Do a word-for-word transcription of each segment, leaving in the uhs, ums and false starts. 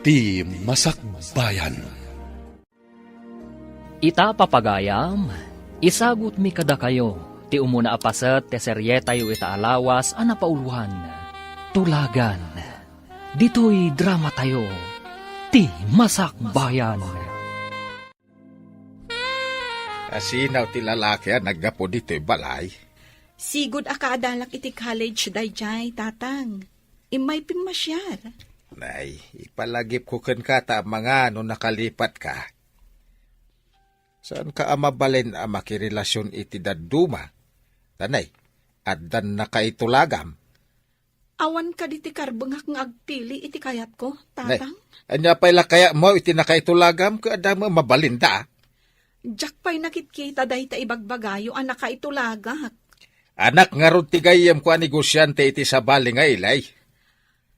Ti Masakbayan. Ita, papagayam, isagutmi kadakayo ti umuna a paset ti serietayo ita a lawas a napauloan, Tulagan. Ditoy dramatayo, Ti Masakbayan. Asinaw ti lalaki a naggapu ditoy balay? Sigud a kaadalak iti college daydiay, Tatang. Immay pimmasiar. Nay, ipalagipko kenka ta amangan no nakalipatka. Saanka a mabalin a makirelasion iti dadduma? Ta nay, addan nakaitulagam. Awan kadi ti karbengak nga agpili iti kayatko, Nay, Tatang? Ania pay la kayatmo iti nakaitulagam ket adda met mabalinda? Diak pay nakitkita dayta ibagbagayo a nakaitulagak. Anak ngarud ti gayyemko a negosiante iti sabali nga ilay.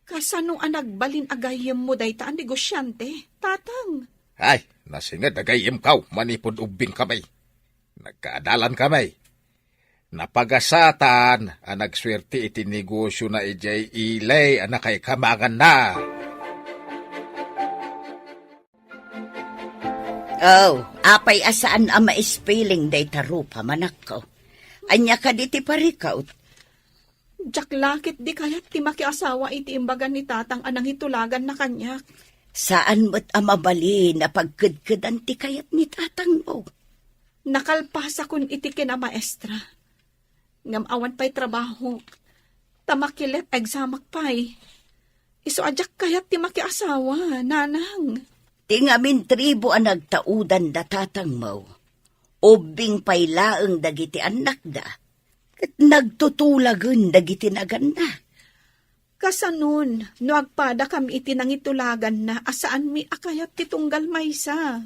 Kasano a nagbalin a gayyemmo dayta a negosiante, Tatang? Ay, nasinged a gayyemko manipud ubbingkami. Nagkaadalankami. Napagasatan a nagsuerte iti negosiona idiay ilay a nakaikamanganna. Oh, apay a saan a maispeling dayta rupam, anakko? Ania kadi ti parikut? Diak la ketdi kayat ti makiasawa iti imbaga ni Tatang a nangitulaganna kaniak. Saan met a mabalin a pagkedkedan ti kayat ni Tatangmo. Nakalpasakon iti kinamaestra. Ngem awan pay trabahok, ta makilet examak pay. Isu a diak kayat ti makiasawa, Nanang. Ti ngamin tribu a nagtaudan da Tatangmo, ubbing pay laeng dagiti annakda, ket nagtutulagen dagiti naganna. Kasanon, no agpadakam iti nangitulaganna a saanmi a kayat ti tunggal maysa?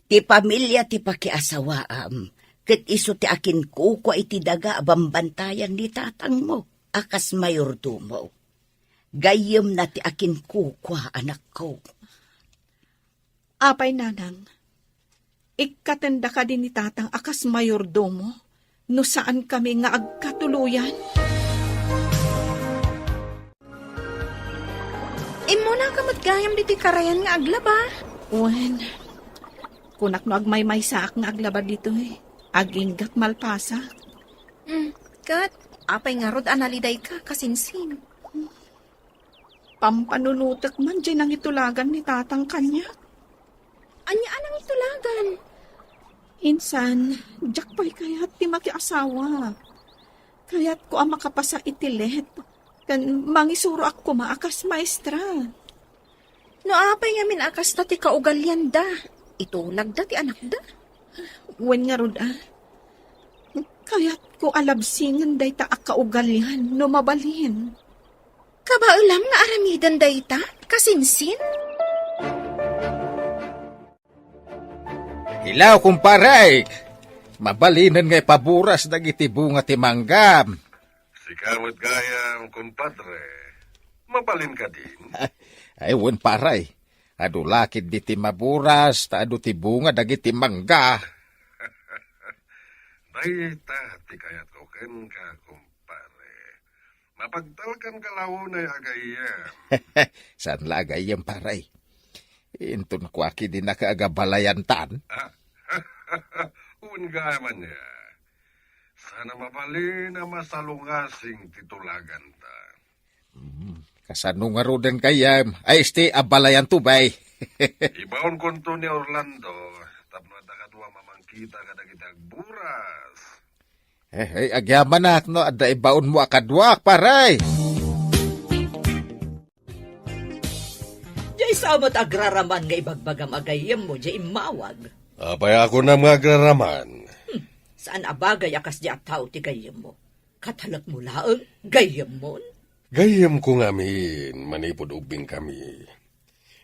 Ti pamilia ti pakiasawaam, ket isu ti akinkukua iti daga a bambantayan ni Tatangmo a kas mayordomo. Gayyemna ti akinkukua, anakko. Apay, Nanang, ikkatenda kadi ni Tatang a kas mayordomo no saankami nga agkatuloyan? Immunaka met gayam ditoy karayan nga aglaba. Wen, kunak no agmaymaysaak nga aglaba ditoy, aginggat malpasak. Mm, ket apay ngarud a nalidayka, kasinsin? Pampanunotek man diay nangitulagan ni Tatang kaniak. Ania a nangitulagan? Insan, diak pay kayat ti makiasawa. Kayatko a makapasa iti let, ken mangisuroak koma a kas maestra. No apay ngamin a kasta ti kaugalianda, itulagda ti anakda. Wen ngarud a, kayatko a labsingen dayta a kaugalian no mabalin. Kabaelam nga aramiden dayta, kasinsin? Hello, kumpare! Mabalinen nga ipaburas dagiti bunga ti manggam. Sika met gayam, kumpadre. Mabalin kadin? Ay, wen, pare. Adu la ketdi ti maburas, ta adu ti bunga dagiti mangga. Dayta ti kayatko kenka, kumpare. Mapagtalkanka la unay a gayyem. Saan la a gayyem, pare? Inton kua ketdi naka agabalayantan. Ah, wen gayam ania. Saan a mabalin a masalungasing ti tulaganta. Hmm, kasano ngaruden gayyem? Ay, isti abalayanto, bay. Ibaonkonto ni Orlando, tapno adda kadua mamangkita kadagiti agburas. Eh, eh, agyamanak no adda ibaonmo a kaduak, pare. Diay sa met agraraman nga ibagbagam a gayyemmo diay immawag. Apay a kunam nga agraraman? Hmm, saan a bagay a kasdi a tao ti gayyemmo. Katalekmo laeng, gayyemmon? Gayyemko ngamin manipud ubbingkami.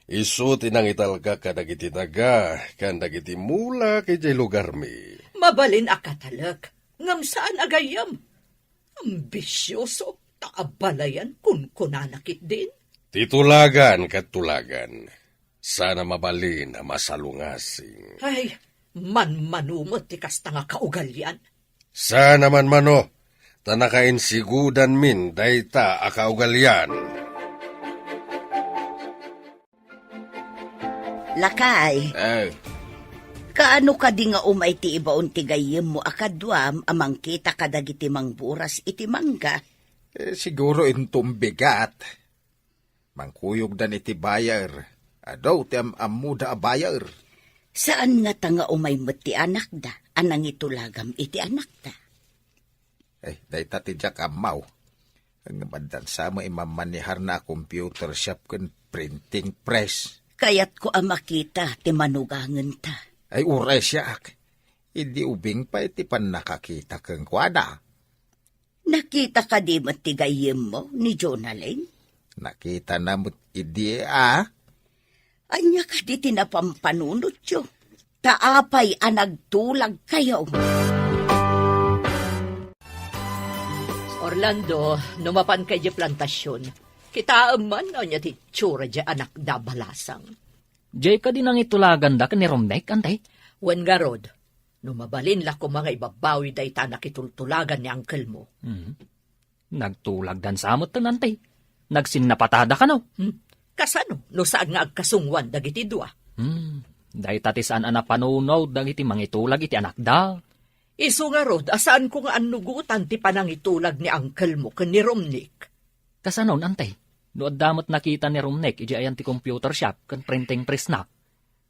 Isu ti nangitalkak kadagiti daga ken dagiti mulak idiay lugarmi. Mabalin a katalek, ngem saan a gayyem. Ambisioso, ta abalayan kunkunana ketdin. Ti tulagan ket tulagan. Saan a mabalin a masalungasing. Ay, manmano met ti kasta nga kaugalian. Saan a manmano, ta nakainsigudanmin dayta a kaugalian. Lakay, Eh, kaano kadi nga umay ti ibaon ti gayyemmo a kaduam a mangkita kadagiti mangburas iti mangga? Eh, siguro inton bigat. Mangkuyogdan iti buyer. Adu ti am-ammoda a buyer. Saan ngata nga umay met ti anakda a nangitulagam iti anakda? Eh, dayta ti diak ammo. Ngem addan sa met imammaneharna a computer shop ken printing press. Kayatko a makita ti manugangenta. Ay, uray siak. Idi ubing pay ti pannakakita kenkuana. Nakita kadi met ti gayyemmo ni Jonalyn? Nakitana met idi a. Ania kadi ti napampanunotyo? Ta apay a nagtulagkayo? Orlando, no mapanka idiay plantasion, kitaem man no ania ti itsura diay anakda a balasang. Diay kadi nangitulaganda ken ni Romnek, Ante? Wen ngarud, no mabalin la koma nga ibabawi dayta a nakitultulagan ni angkelmo. Hmm. Nagtulagdan sa metten, Ante. Nagsinnapatada kano? Hmm. Kasano no saan nga agkasungoan dagiti dua? Hmm. Dayta ti saan a napanunot dagiti mangitulag iti anakda. Isu ngarud a saanko nga annugotan ti panangitulag ni angkelmo ken ni Romnek. Kasanon, Ante? No adda met nakita ni Romnek idiay ayan ti computer shop ken printing press na.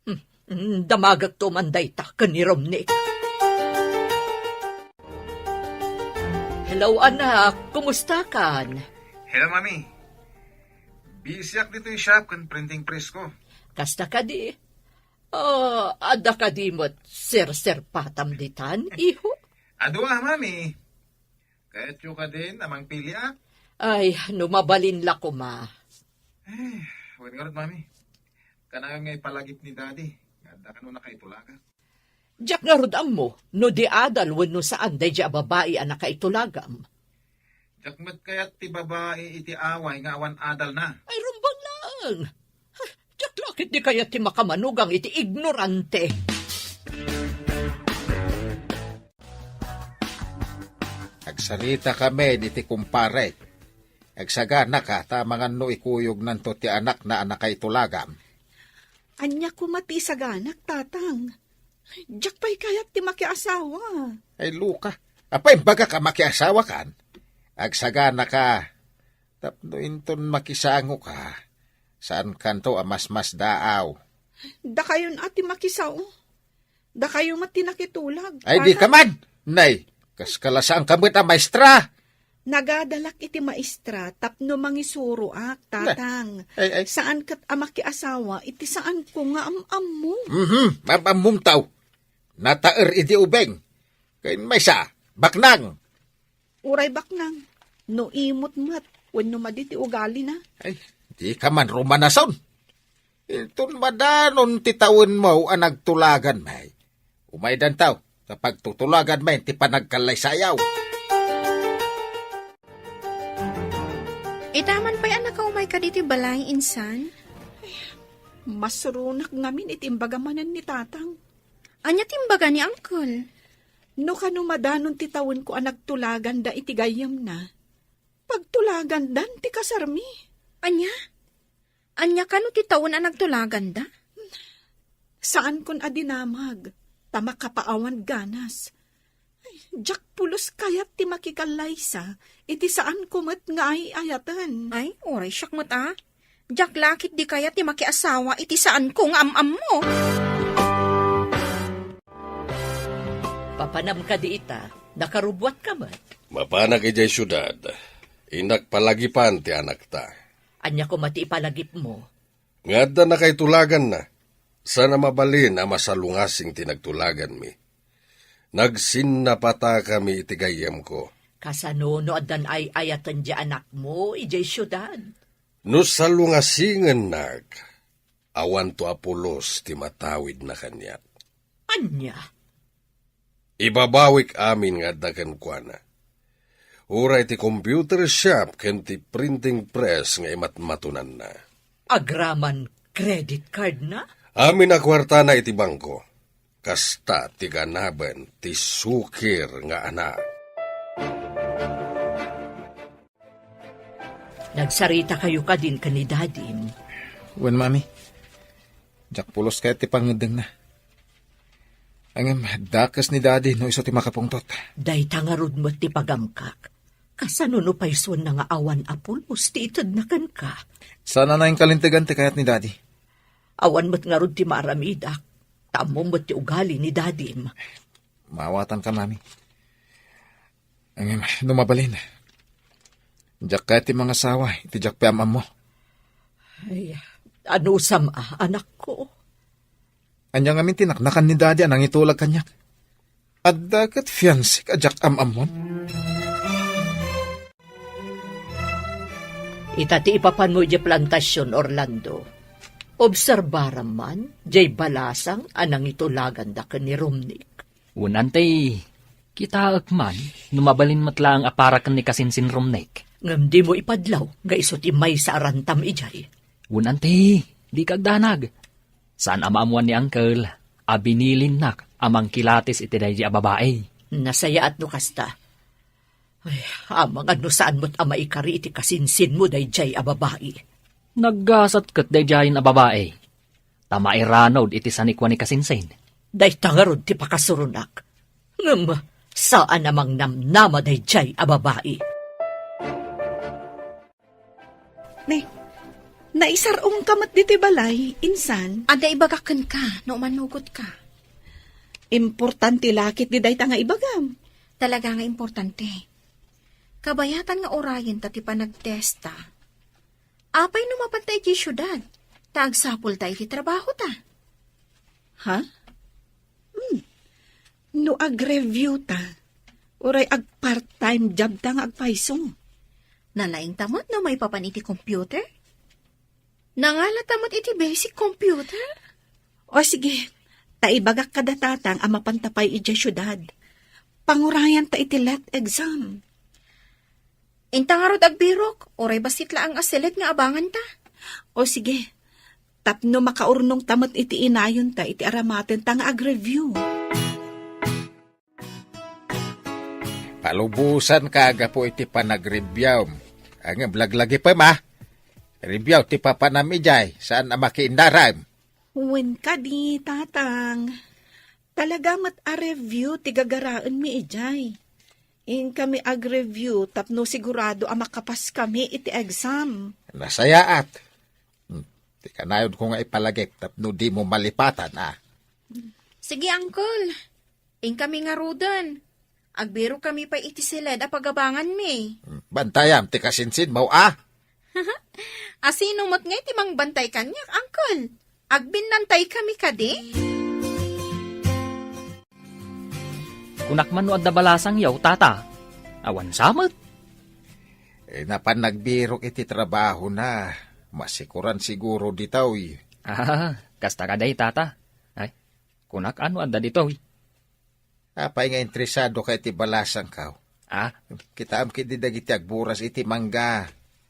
Hmm, hmm, damagekto man dayta ken ni Romnek. Hello, anak. Kumustakan? Hello, Mami. Busyak ditoy shop ken printing press ko. Kasta kadi? Ah, adda kadi met serserpatam ditan, iho? Adu a, Mami. Kayatyo kadin a mangpiliak? Ay, no mabalin la koma. Eh, wen ngarud, Mami. Kanayon nga ipalagip ni Daddy nga adda kano nakaitulagak. Diak ngarud ammo no di adal wenno saan daydiay a babai a nakaitulagam. Diak met kayat ti babai iti away nga awan adalna. Ay, rumbeng laeng. Diak la ketdi kayat ti makamanugang iti ignorante. Agsaritakami iti kumpare. Agsaganaka ta amangan no ikuyognan to ti anakna a nakaitulagam. Ania koma ti isaganak, Tatang? Diak pay kayat ti makiasawa. Ay, Luka. Apay, imbagak a makiasawakan? Agsaganaka. Tapno inton makisangoka, saankanto a masmasdaaw. Dakayon a ti makisao. Dakayo met ti nakitulag. Ay, di ka man! Nay, kas kalasaanka met a maestra! Nagadalak iti maestra tapno mangisuroak, Tatang. Ay, ay. Saan ket a makiasawa iti saanko nga am-ammo. Mhm, am-ammom taw. Nataer idi ubing. Kain maysa, baknang. Uray baknang, no imot met, wenno madi ti ugalina. Ay, di ka man rumanason. Inton madanon ti tawenmo a nagtulagan, may. Umaydantaw, ta pagtutulagan may ti panagkallaysayaw. Ita man pay a nakaumay ka diti balay, insan? Masuronak ngamin iti imbaga manen ni Tatang. Ania ti imbaga ni Uncle? No kano madanon ti tawenko a nagtulaganda iti gayyemna, pagtulagandan ti kasarmi. Ania? Ania kano ti tawen a nagtulaganda? Saankon a dinamag, ta makapaawan ganas. Ay, diak pulos kayat ti makikallaysa, iti saanko met nga ay-ayaten. Ay, uray siak met a. Diak la ketdi kayat ti makiasawa iti saanko nga am-ammo. Papanam kadi ita, nakarubuatka met. Mapanak idiay siudad, innak palagipan ti anakta. Ania koma ti ipalagipmo? Nga adda nakaitulaganna, saan a mabalin a masalungasing ti nagtulaganmi. Nagsinnapatakami iti gayyemko. Kasano no addan ay-ayaten ti anakmo idiay siudad? No salungasingennak, awanto a pulos ti matawidna kaniak. Ania? Ibabawik amin nga adda kenkuana. Uray ti computer shop ken ti printing press nga imatmatonanna. Agraman credit card na? Amin a kuartana iti bangko. Kasta ti ganaben ti sukir nga anak. Nagsarita kayo kadin ken ni Dadim? Wen, Mami. Diak pulos kayat ti pangngeddengna. Ngem dakes ni Daddy no isu ti makapungtot. Dayta ngarud met ti pagamkak. Kasano no paysuenna nga awan a pulos ti itedna kenka? Saan a nainkalintegan ti kayat ni Daddy. Awan met ngarud ti maaramidak. Ta ammom met ti ugali ni Dadim. Maawatanka, Mami. Ngem, no mabalin, diak kayat ti mangasawa iti diak pay am-ammo. Ay, anusam a, anakko? Ania ngamin ti naknakan ni Daddy a nangitulag kaniak? Adda ket fiancék a diak am-ammon? Ita ti ipapanmo idiay plantasion, Orlando. Obserbaram man, diay balasang a nangitulaganda ken ni Romnick. Wen, Auntie, kitaek man no mabalin met laeng a para ken ni kasinsin Romnick. Ngem dimo ipadlaw nga isu ti maysa a rantam idiay. Wen, Auntie, dika agdanag. Saan a maammoan ni Uncle a binilinnak a mangkilatis iti daydiay a babai. Nasayaat no kasta. Ay, amangan no saan met a maikari iti kasinsinmo daydiay a babai. Naggasat ket daydiayen a babai. Ta mairanod iti sanikua ni kasinsin. Dayta ngarud ti pakasuronak. Ngem, saan a mangnamnama daydiay a babai. Ne, naisar-ongka met ditoy balay, insan? Adda ibagak kenka, no umanugotka. Importante la ketdi dayta nga ibagam. Talaga nga importante. Kabayatan nga urayenta ti panagtesta. Apay no mapanta iti siudad, ta agsapulta iti trabahota? Ha? Hmm. No agreview ta, uray agpart-time job ta nga agpayso. Nalaing ta met no maipapan iti computer? Nangalata met iti basic computer? O sige, ta ibagak kada tatang a mapanta pay idiay siudad. Pangurayan ta iti let exam. Inta ngarud agbirok, uray bassit laeng a siled nga abangan ta. O sige, tapno makaurnong ta met iti inayonta iti aramaten ta nga agreview. Palubosan ka gapu iti panagreviewm. Ngem laglagipem, a. Review ti papanam idiay, saan a makiinnaram. Wen kadi, Tatang. Talaga met a review ti gagaraenmi idiay. Inkami agreview tapno sigurado a makapaskami iti exam. Nasayaat. Hmm, ti kanayonko nga ipalagip tapno dimo malipatan, a. Sige, Uncle. Inkami ngaruden. Agbirokami pay iti siled a pagabanganmi. Hmm, bantayam ti kasinsinmo, a. Asino met ngay ti mangbantay kaniak, Uncle? Agbinnantaykami kadi? Kunak man no adda balasangyo, Tata. Awan sa met. Eh, napan nagbirok iti trabahona. Masikuran siguro ditoy. Ah, kasta kadi, Tata. Ay, kunak no adda ditoy. Apay nga interesado ka iti balasangko? Ah? Kitaem ketdi dagiti agburas iti mangga.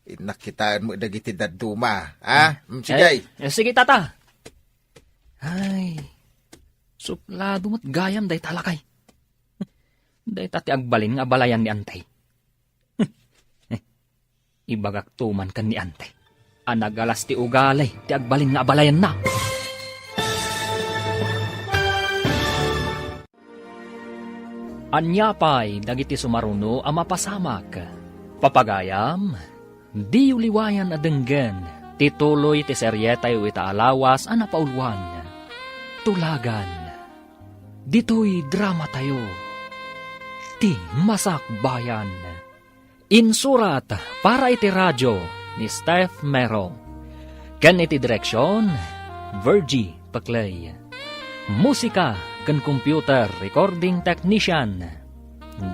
Innak kitaen met dagiti dadduma. Ah? Mm, sige. Eh, eh, sige, Tata. Ay, suplado met gayam dayta lakay. Dayta ti agbalin nga abalayan ni Antay. Ibagakto man ken ni Ante a nagalas ti ugali ti agbalin nga abalayanna. Ania pay dagiti sumaruno a mapasamak? Papagayam, diyo liwayan a denggen ti tuloy ti serietayo ita a lawas a napauluan. Tulagan. Ditoy dramatayo, Ti Masakbayan. Insurat para iti radio ni Steph Mero. Ken iti direksion, Virgie Peclay. Musika ken computer recording technician,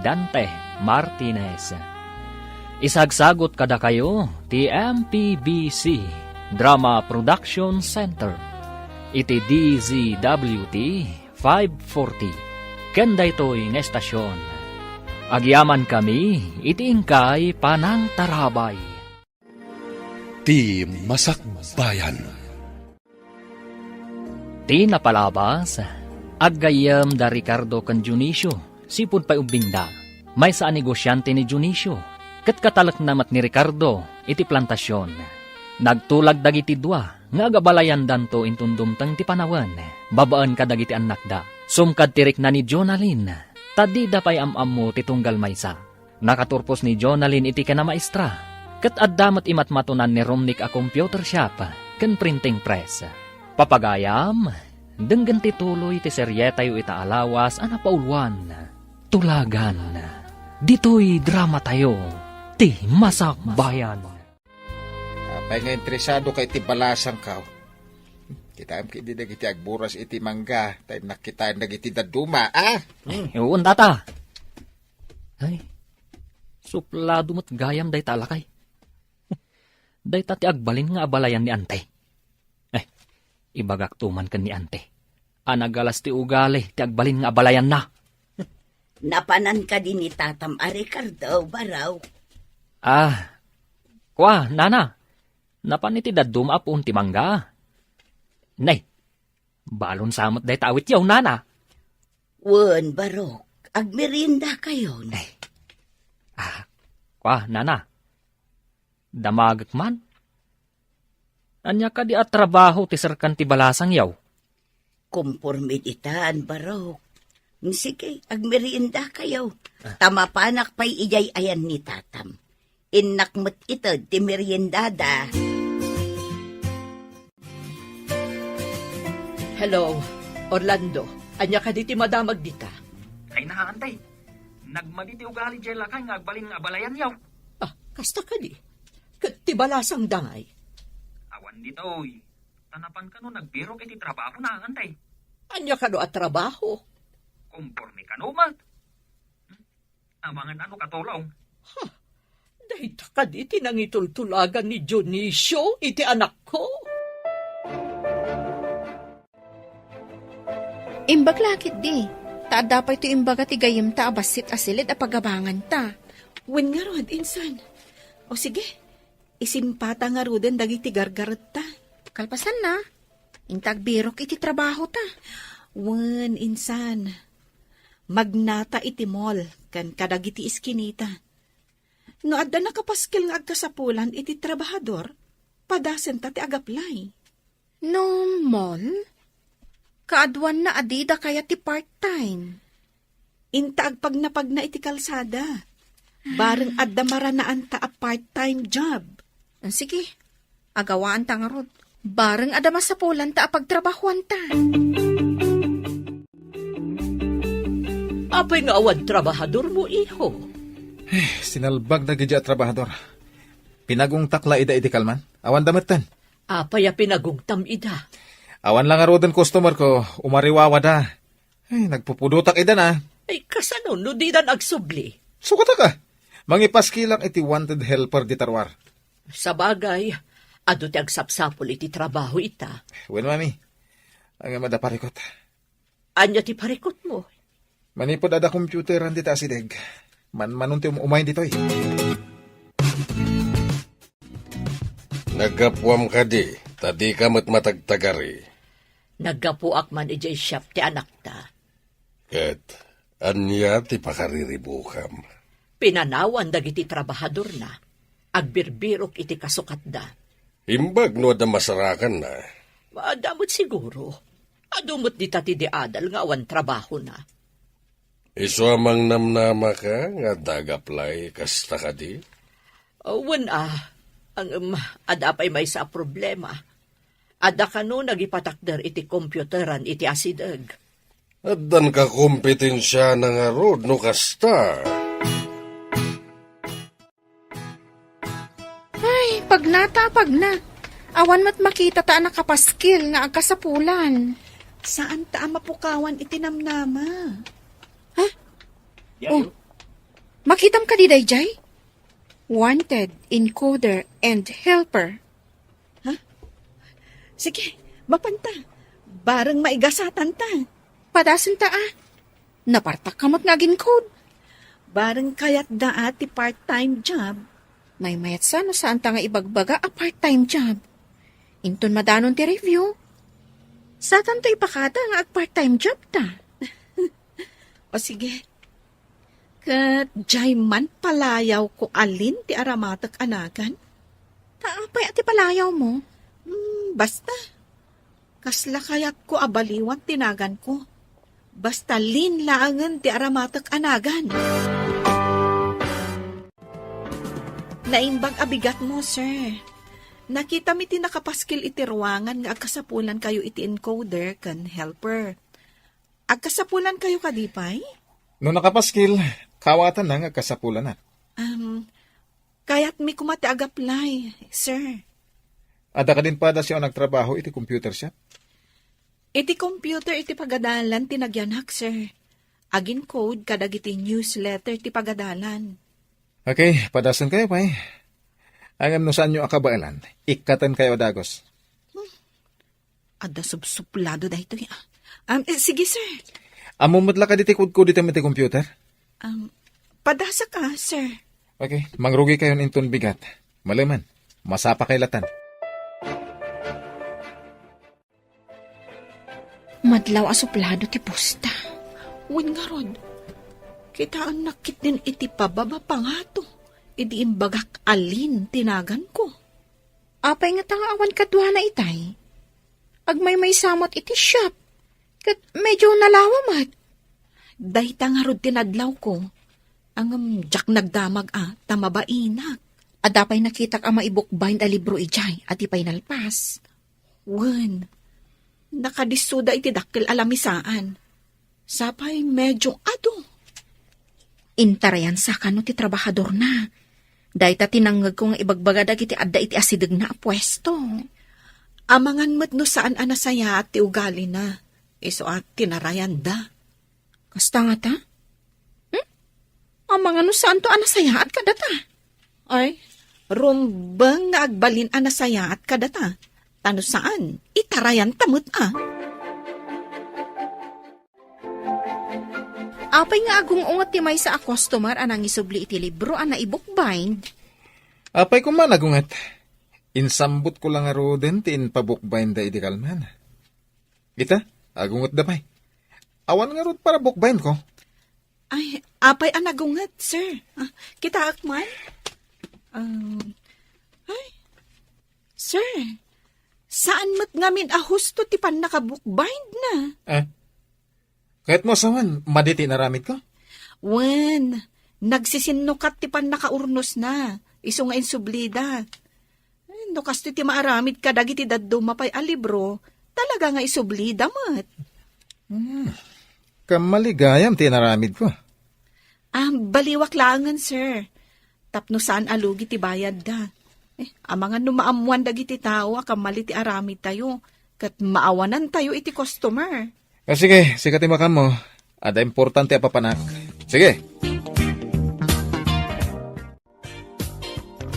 Dante Martinez. Isagsagot kadakayo ti M P B C Drama Production Center iti D Z W T five forty. Ken daytoy nga estasion, agyamankami iti inkay panangtarabay. Ti Masakbayan. Ti napalabas, aggayyem da Ricardo ken Dionisio sipud pay ubbingda. Maysa a negosiante ni Dionisio, ket katalekna met ni Ricardo iti plantasion. Nagtulag dagiti dua nga agabalayandanto inton dumteng ti panawen babaen kadagiti annakda. Sumkad ti rikna ni Jonalyn, ta dida pay am-ammo ti tunggal maysa. Nakaturpos ni Jonalyn iti kinamaestra, ket adda met imatmatonan ni Romnick a computer shop ken printing press. Papagayam, denggen ti tuloy ti serietayo ita a lawas a napauluan, Tulagan. Ditoy dramatayo, ti Masakbayan. Apay nga interesado ka iti balasangko? Kitaem ketdi dagiti agburas iti mangga, ta innak kitaen dagiti dadduma, a? Ay, uon, tata. Ay, suplado met gayam dayta a lakay. Dayta ti agbalin nga abalayan ni Ante. Eh, ibagakto man ken ni Ante a nagalas ti ugali ti agbalin nga abalayanna. Napanan kadi ni tatam a Ricardo, Barok? Ah, kua, nana. Napan iti dadduma a puon ti mangga. Nay, balon sa met dayta awityo, nana. Wen, Barok, agmeriendakayon. Nay. Ah, kua, nana. Damagek man. Ania kadi a trabaho ti serkan ti balasangyo? Komporme ditan, Barok. Sige, agmeriendakayo. Ah. Ta mapanak pay idiay ayan ni tatam. Innak met ited ti meriendada. Hello, Orlando. Ania kadi ti madamag dita? Ay, naa, Ante. Nagmadi ti ugali diay lakay nga agbalin nga abalayanyo. Ah, kasta kadi. Ket ti balasangda ngay? Awan ditoy. Ta napan kano nagbirok iti trabahona, Ante. Ania kano a trabaho? Komporme kano met. Hmm? Amangan ano katulong? Ha? Dayta kadi ti nangitultulagan ni Dionisio iti anakko? Imbag la ketdi, ta adda pay ti imbaga ti gayyemta a bassit a siled a pagabanganta. Wen ngarud, insan. O sige, isimpata ngaruden dagiti gargaretta. Kalpasanna, inta agbirok iti trabahota. Wen, insan. Magnata iti mall ken kadagiti iskinita. No adda nakapaskil nga agkasapulan iti trabahador, padasenta ti agaplay. No mall, kaaduanna a dida kayat ti part-time. Inta agpagnapagna iti kalsada. Bareng adda maranaanta a part-time job. Ah, sige, agawaanta ngarud. Bareng adda masapulanta a pagtrabahoanta. Apay nga awan trabahadormo, iho? Eh, sinalbag dagiti a trabahador. Pinagungtak la ida iti kalman. Awan da metten. Apay a pinagungtam ida? Awan la ngaruden customer ko, umariwawada. Ay, nagpupudotak ida na. Ay, kasano no didan agsubli? Sukatak a. Mangipaskilak iti wanted helper dita ruar. Sabagay, adu ti agsapsapul iti trabaho ita. Wen, mami. Ang mada parikot. Ania ti parikutmo? Manipud adda computeran dita asideg. Manmanon ti um-, umay ditoy. Naggapuam kadi, ta dika met matagtagari. Naggapuak man idiay shop ti anakta. Ket ania ti pakariribukam? Pinanawan dagiti trabahadorna. Agbirbirok iti kasukatda. Imbag no adda masarakanna. Adda met siguro. Adu met dita ti di adal nga awan trabahona. Isu a mangnamnamaka nga adda agaplay kasta kadi? Wen a, ngem adda pay maysa a problema. Adda kano nagipatakder iti computeran iti asideg. Addan kakompetensiana ngarud no kasta. Ay, pagnata a pagna. Awan met makitata a nakapaskil nga agkasapulan. Saanta a mapukawan iti namnama. Ha? Oh. Makitam kadi daydiay? Wanted, encoder, and helper. Ha? Sige, mapanta. Bareng maigasatanta. Padasenta a. Napartak ka met nga agin-code. Bareng kayatda a ti part-time job. Maymayat sa no saanta nga ibagbaga a part-time job. Inton madanon ti review, satanto ipakada nga ag-part-time job ta. O sige. Ket diay man palayawko alin ti aramatek a nagan? Ta apay a ti palayawmo? Hmm, basta. Kasla kayatko a baliwan ti naganko. Basta Lynn laengen ti aramatek a nagan. Naimbag a bigatmo, sir. Nakitam iti nakapaskil iti ruangan nga agkasapulankayo iti encoder ken helper. Agkasapulankayo kadi pay? No nakapaskil, kawatanna nga agkasapulanak. Um, kayatmi koma ti agaplay, sir. Adda kadin padas a nagtrabaho iti computer shop? Iti computer iti pagadalan ti nagyanak, sir. Agin-code kadagiti newsletter ti pagadalan. Okay, padasenkayo pay. Ngem no saanyo a kabaelan, ikkatenkayo a dagus. Adda subsuplado daytoy, ah. Um, eh, sige, sir. Ammom met la kaditi kudkuditem iti computer? Um, padasek, ah, sir. Okay, mangrugikayon inton bigat. Malemen, masapakay latan. Madlaw a suplado ti posta. Wen ngarud, kitaennak ketdin iti pababa pangato idi imbagak a Lynn ti naganko. Apay ngata nga awan kaduana itay? Agmaymaysa met iti shop, ket medyo nalawa met. Dayta ngarud ti nadlawko, ngem diak nagdamag a ta mabainak. Adda pay nakitak a maibukbind a libro idiay a di pay nalpas. Wen, nakadissoda iti dakkel a lamisaan. Sapay medyo adu. Intarayansa kano ti trabahadorna. Dayta ti nangngegko nga ibagbaga dagiti adda iti asidegna a puesto. Amangan met no saan a nasayaat ti ugalina, isu a tinarayanda. Kasta ngata? Hmm? Amangan no saanto a nasayaat kadata? Ay, rumbeng nga agbalin a nasayaat kadata. Ta no saan, itarayanta met a. Apay nga agung-unget ti maysa a customer a nangisubli iti libro a naibukbind? Apay koma nagunget. Insambotko la ngaruden ti impabukbindda idi kalman. Ita, agungetda pay. Awan ngarud para bukbindko. Ay, apay a nagunget, sir? Ah, kitaak man? Um, ay, sir, saan met ngamin a husto ti pannakabukbindna? Ah, kayatmo a sawen, madi ti inaramidko? Wen, nagsisinnukat ti pannakaurnosna, isu nga insublida. Eh, no kastoy ti maaramid kadagiti dadduma pay a libro, talaga nga isublida met. Hmm. Kammaligayam ti inaramidko. Ah, baliwak laengen, sir. Tapno saan a lugi ti bayadda. Eh, amangan no maammoan dagiti tao a kammali ti aramidtayo, ket maawanantayo iti customer. Ah, sige, sika ti makaammo. Adda importante a papanak. Sige.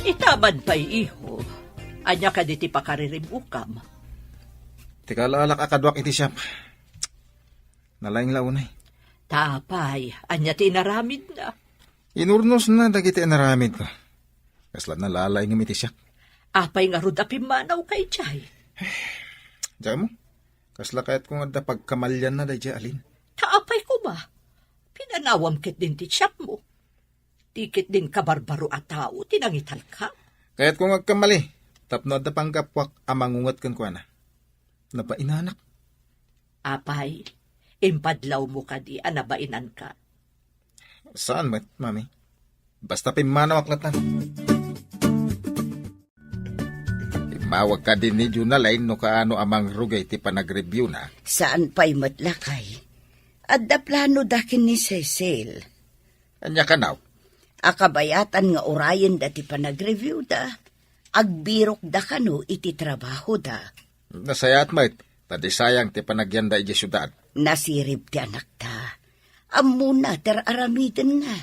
Itaman pay, iho. Ania kadi ti pakaririb-okam? Ti kaalaalak a kaduak iti siak. Nalaing la unay. Ta apay, ania ti inaramidna? Inurnosna dagiti inaramidko. Kasla nalalaingem iti siak. Apay ngarud a pimmanawka idiay? Diak ammo, kasla kayatko nga adda pagkamalianna daydiay a Lynn. Ta apay koma, pinanawam ketdin ti siakmo. Ti ketdin kabarbaro a tao ti nangitalka. Kayatko nga agkammali, tapno adda panggapuak a mangunget kenkuana. Nabainanak. Apay, impadlawmo kadi a nabainanka? Saan met, Mami. Basta pimmanawak latta. Immawag kadi ni Jonalyn no kaano a mangrugay ti panagreviewna. Saan pay met, lakay. Adda planoda ken ni Cecil. Ania kano? A kabayatan nga urayenda ti panagreviewda, agbirokda kano iti trabahoda. Nasayaat met, ta di sayang ti panagyanda idiay siudad. Nasirib ti anakta. Ammona ti ar-aramidenna.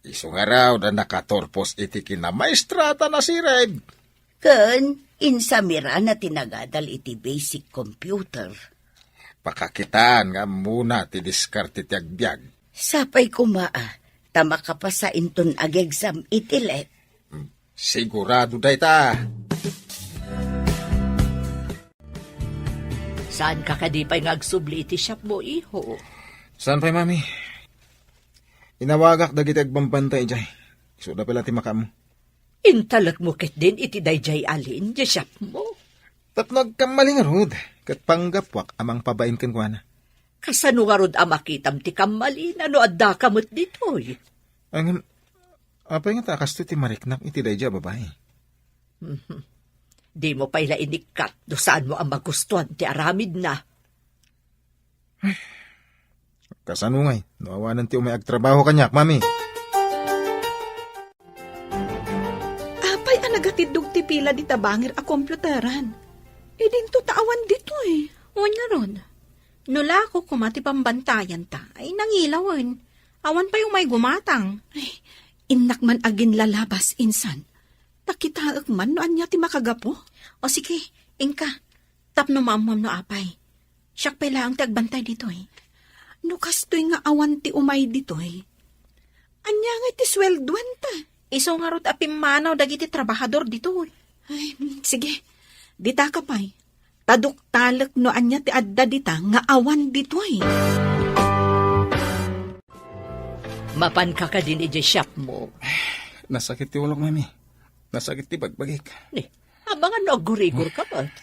Isu ngarud a nakaturpos iti kinamaestrata, nasirib. Ken insamirana ti nagadal iti basic computer. Pakakitaan nga ammona ti diskarte ti agbiag. Sapay koma a, ta makapasa inton ag-exam iti let. Hmm, sigurado dayta. Saanka kadi pay nga agsubli iti siakmo, iho? Saan pay, Mami? Inawagak dagiti agbambantay idiay. Isuda pay la ti makaammo. Intalekmo ketdin iti daydiay a Lynn, diay siakmo? Tapno agkammali ngarud, ket panggapuak a mangpabain kenkuana. Kasano ngarud a makitam ti kammalina no addaka met ditoy? Ngem, apay ngata a kastoy ti mariknak iti daydiay a babai? Mhm. Dimo pay la inikkat no saanmo a magustuan ti aramidna. Kasano ngay no awanen ti umay agtrabaho kaniak, Mami? Apay a nagatiddog ti pila dita bangir a komputaran? Idinto ta awan ditoy. Wen ngarud, no lako koma ti bambantayanta, ay nangilawen. Awan pay umay gumatang. Ay, innak man aginlalabas, insan. Ta kitaek man no ania ti makagapu. O sige, inka. Tapno maammuam no apay. Siak pay laeng ti agbantay ditoy. No kastoy nga awan ti umay ditoy, ania ngay ti sueldoanta? Isu ngarud a pimmanaw dagiti trabahador ditoy. Ay, sige. Ditaka pay. Ta duktalek no ania ti adda dita nga awan ditoy. Mapanka kadin idiay shopmo? Nasakit ti ulok, Mami. Nasakit ti bagbagik. Ni, amangan no aggurigor ka met.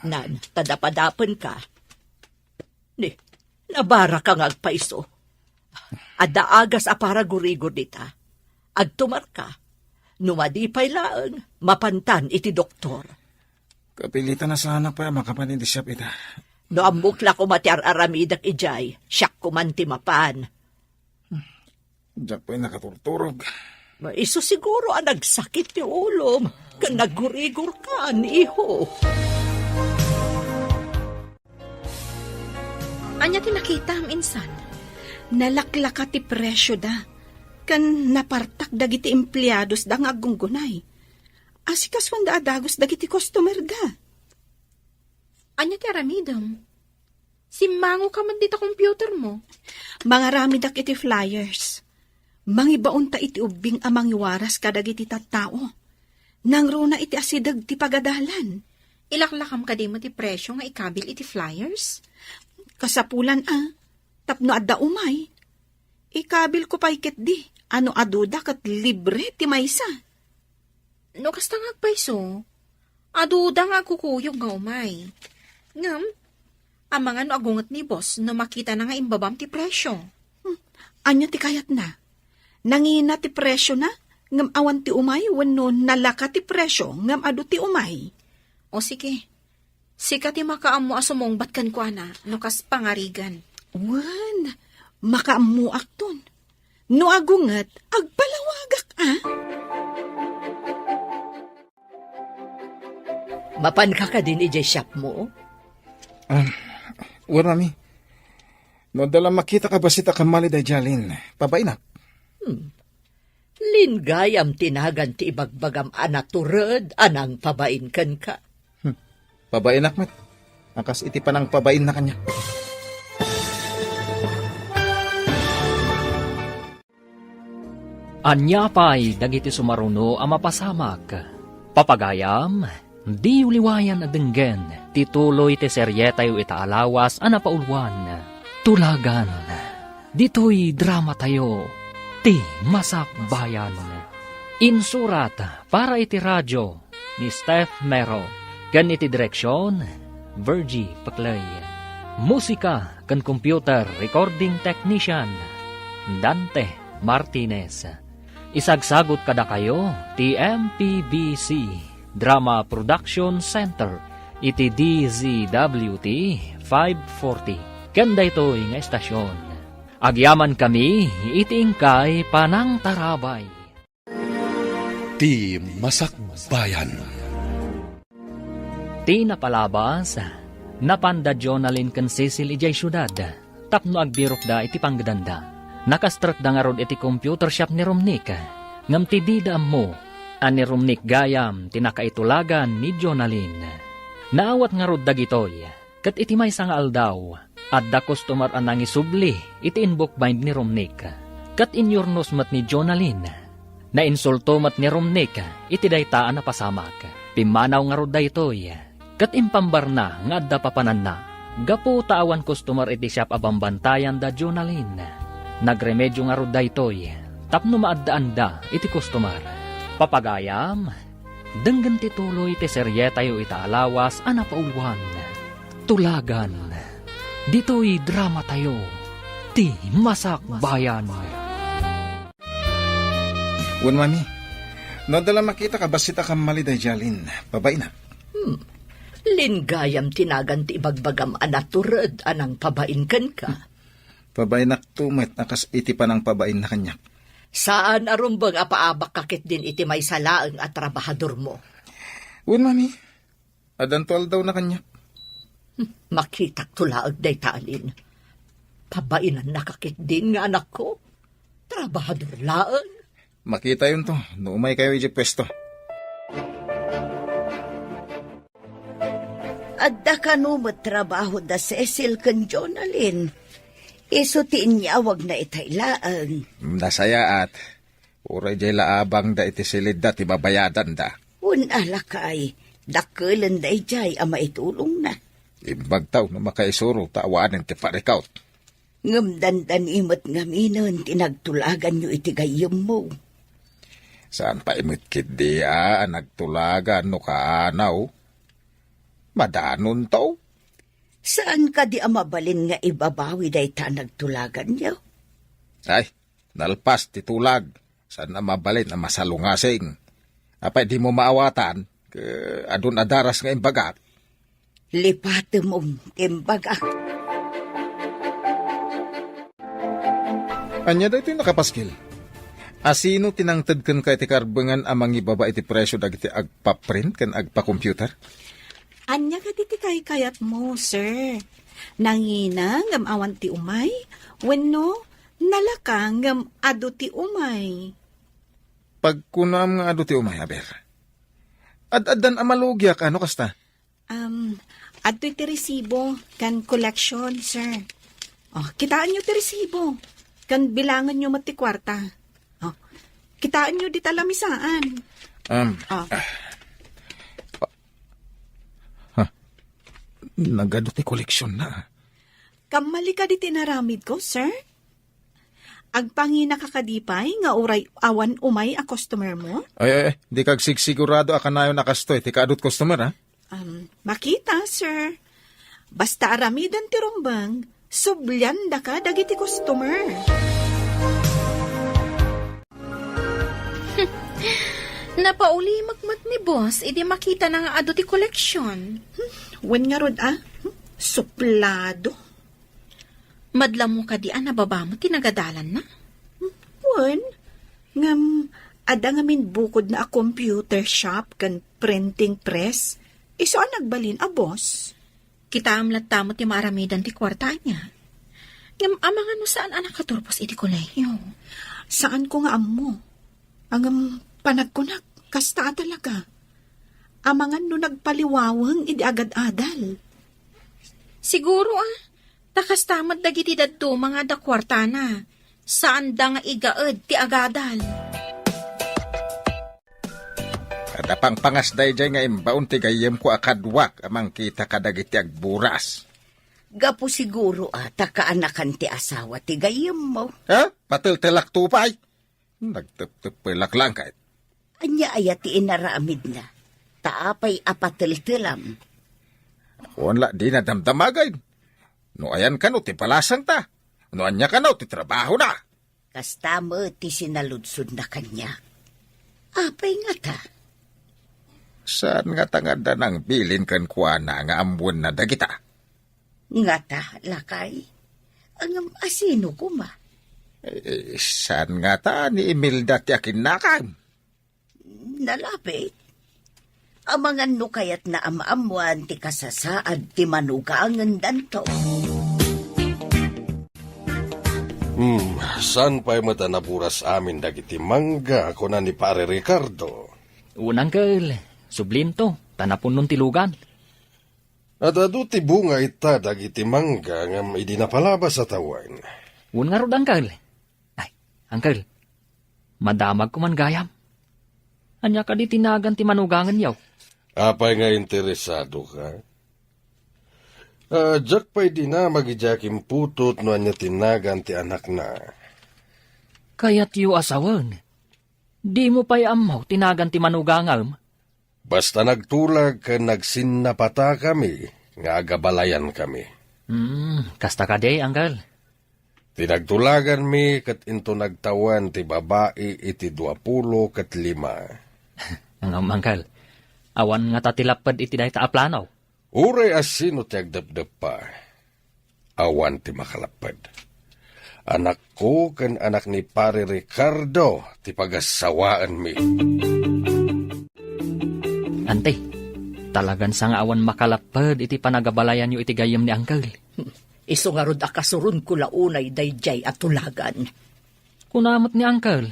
Nan, ta dapadapen ka. Ni, nabara ka nga agpaiso. Adda agas a para gurigor dita. Agtumar ka. No madi pay laeng, mapantan iti doktor. Kapilitan a saanak pay a makapan iti shop ita. No ammok la koma ti ar-aramidek idiay, siak koman ti mapan. Diak pay nakaturturog. Isu siguro a nagsakit ti ulom, ken naggurigor ka, iho. Ania ti nakitam, insan? Nalaklaka ti presioda, ken napartak dagiti empleadosda nga aggunggunay. Asikasuanda a dagus dagiti customerda. Ania ti aramidem? Simmango ka met dita computermo. Mangaramidak iti flyers. Mangibaonta iti ubbing a mangiwaras kadagiti tattao. Nangruna iti asideg ti pagadalan. Ilaklakam kadi met ti presio nga ikabil iti flyers? Kasapulan a, tapno adda umay. Ikabilko pay ketdi, a no aduda ket libre ti maysa. No kasta nga agpayso, aduda nga agkukuyog nga umay. Ngem, amangan no agunget ni boss no makitana nga imbabam ti presio. Hmm, ania ti kayatna? Nangina ti presiona, ngem awan ti umay wenno nalaka ti presio, ngem adu ti umay? O sige, sika ti makaammo a sumungbat kenkuana no kas pangarigan. Wen, makaammoakton. No agunget, agpalawagak a. Mapanka kadin idiay shopmo? Ah, wen, Mami. No adda la makitak a bassit a kammali daydiay, Lin, pabainak. Hmm. Linggayam ti nagan ti ibagbagam a natured a nangpabain kenka. Hmm. Pabainak met. A kas iti panangpabainna kaniak. Ania pay dagiti sumaruno a mapasamak? Papagayam, diyo liwayan a denggen ti tuloy ti serietayo ita a lawas a napauluan, Tulagan. Ditoy dramatayo, Ti Masakbayan. Insurat para iti radio ni Steph Mero, ken iti direksion, Virgie Paclay. Musika ken computer recording technician, Dante Martinez. Isagsagut kadakayo ti M P B C Drama Production Center iti D Z W T five forty. Ken daytoy nga estasion, agyamankami iti inkay panangtarabay. Ti Masakbayan. Ti napalabas, napanda Jonalyn ken Cecil idiay siudad tapno agbirokda iti panggedanda. Nakastrekda ngarud iti computer shop ni Romnick, ngem ti dida ammo a ni Romnick gayam ti nakaitulagan ni Jonalyn. Naawat ngarud dagitoy, ket iti maysa nga aldaw, adda customer a nangisubli iti inbook bind ni Romnick, ket inyurnos met ni Jonalyn. Nainsulto met ni Romnick iti dayta a napasamak. Pimmanaw ngarud daytoy, ket impambarna nga adda papananna. Gapu ta awan customer iti shop a bambantayan da Jonalyn, nagremedio ngarud daytoy tapno maaddaanda iti customer. Papagayam, Denggen ti tuloy ti serietayo ita a lawas a napauluan, Tulagan. Ditoy dramatayo, ti Masakbayan. Wen, Mami, no adda la makita ka bassit a kammali daydiay Alin, pabainak. Hmm. Lin gayam ti nagan ti ibagbagam a natured a nangpabain kenka. Pabainakto met a kas iti panangpabainna kaniak. Saan a rumbeng a paabakka ketdin iti maysa laeng a trabahadormo. Wen, Mami, addanto aldawna kaniak. Hmm, makitakto laeng dayta Alin. Pabainannaka ketdin nga anakko. Trabahador laeng. Makitayonto no umaykayo idiay puesto. Adda kano met trabaho da Cecil ken Jonalyn. Isu ti inyawagna itay laeng. Nasayaat. Uray diay la abangda iti silidda ti babayadanda. Wen a, lakay, dakkelenda idiay a maitulongna. Imbagtaw no makaisuro ta awanen ti parikut. Ngem dandani met ngaminen ti nagtulaganyo iti gayyemmo. Saan pay met ketdi a nagtulagan no kaanaw. Madanonto. Saan kadi a mabalin nga ibabawi dayta a nagtulaganyo? Ay, nalpas ti tulag. Saan a mabalin a masalungasing. Apay dimo maawatan, ket adun a daras nga imbagak. Lipatem ti imbagak. Ania daytoy nakapaskil? Asino ti nangted kenka iti karbengan a mangibaba iti presio dagiti agpaprint ken agpacomputer? Ania kadi ti kaykayatmo, sir? Nangina ngem awan ti umay? Wenno nalaka ngem adu ti umay? Pagkunaam nga adu ti umay, aber. Ad-addan a malugiak, ano kasta? Um, adtoy ti resibo ken collection, sir. Oh, kitaenyo ti resibo. Ken bilangenyo met ti kuarta. Oh, kitaenyo dita lamisaan. Um, Oh. ah. Ha? Nagadu ti koleksionna. Kammali kadi ti inaramidko, sir? Agpanginaka kadi pay nga uray awan umay a customer mo? Ay, ay, ay, dika agsigsigurado a kanayon a kastoy ti kaadut customer, ha? Um, makita, sir. Basta aramiden ti rumbeng, subliandaka dagiti customer. Napaulimek met ni boss idi makitana nga adu ti koleksyon. Hmm, wen ngarud a? Hmm, suplado. Madla mo kadi a nababa met ti nagadalanna? Hmm, wen. Ngem, adda ngamin bukodna a computer shop ken printing press. Isu a nagbalin a boss. Kitaem latta met ti maaramidan ti kuarta ania. Ngem amangan no saan a nakaturpos iti kolehiyo. Saanko nga ammo. Ngem panagkunak, kasta a talaga. Amangan no nagpaliwaweng idi agad-adal. Siguro, ah, ta kasta met dagiti dadduma nga adda kuartana. Saanda nga igaed ti agadal. Adda pangpangas daydiay nga imbaon ti gayyemko a kaduak a mangkita kadagiti agburas. Gapu siguro a ta kaanakan ti asawa ti gayyemmo. Ha? Pateltelakto pay? Nagteptepelak lang kay. Ania aya ti inaramidna? Ta apay a pateltelam? Awan la dina damdamagay. No ayan kano ti balasangta? No ania kano ti trabahona? Kasta met ti sinaludsodna kaniak. Apay ngata? Saan ngata nga adda nangbilin kenkuana nga ammoenna dagita? Ngata, lakay? Ngem asino koma? Eh, saan ngata ni Imelda ti akinnakam? Nalapit. Amangan no kayatna a maammoan ti kasasaad ti manugangendanto. Hmm, saan pay met a naburas amin dagiti mangga, kuna ni Pare Ricardo? Wen, Uncle, sublinto, ta napunnon ti lugan. Ad-adu ti bunga ita dagiti mangga ngem idi napalabas a tawen. Wen ngarud, Uncle. Ay, Uncle, madamagko man gayam. Ania kadi ti nagan ti manugangenyo? Apay nga interesado ka? Ah, diak pay dinamag idiay akin putot no ania ti nagan ti anakna. Kayatyo a sawen, dimo pay ammo ti nagan ti manugangem? Basta nagtulag ken nagsinnapatakami nga agabalayankami. Hmm, kasta kadi, Uncle? Ti nagtulaganmi ket into nagtawen ti babai iti duapulo ket lima. Ngem, Uncle, awan ngata ti lapped iti dayta a plano? Uray a sino ti agdepdeppa, awan ti makalapped. Anakko ken anak ni Pare Ricardo ti pagassawaenmi. Ante, talagan sa nga awan makalapped iti panagabalayanyo iti gayyem ni Uncle. Isu ngarud a kasuronko la unay daydiay a tulagan. Kuna met ni Uncle,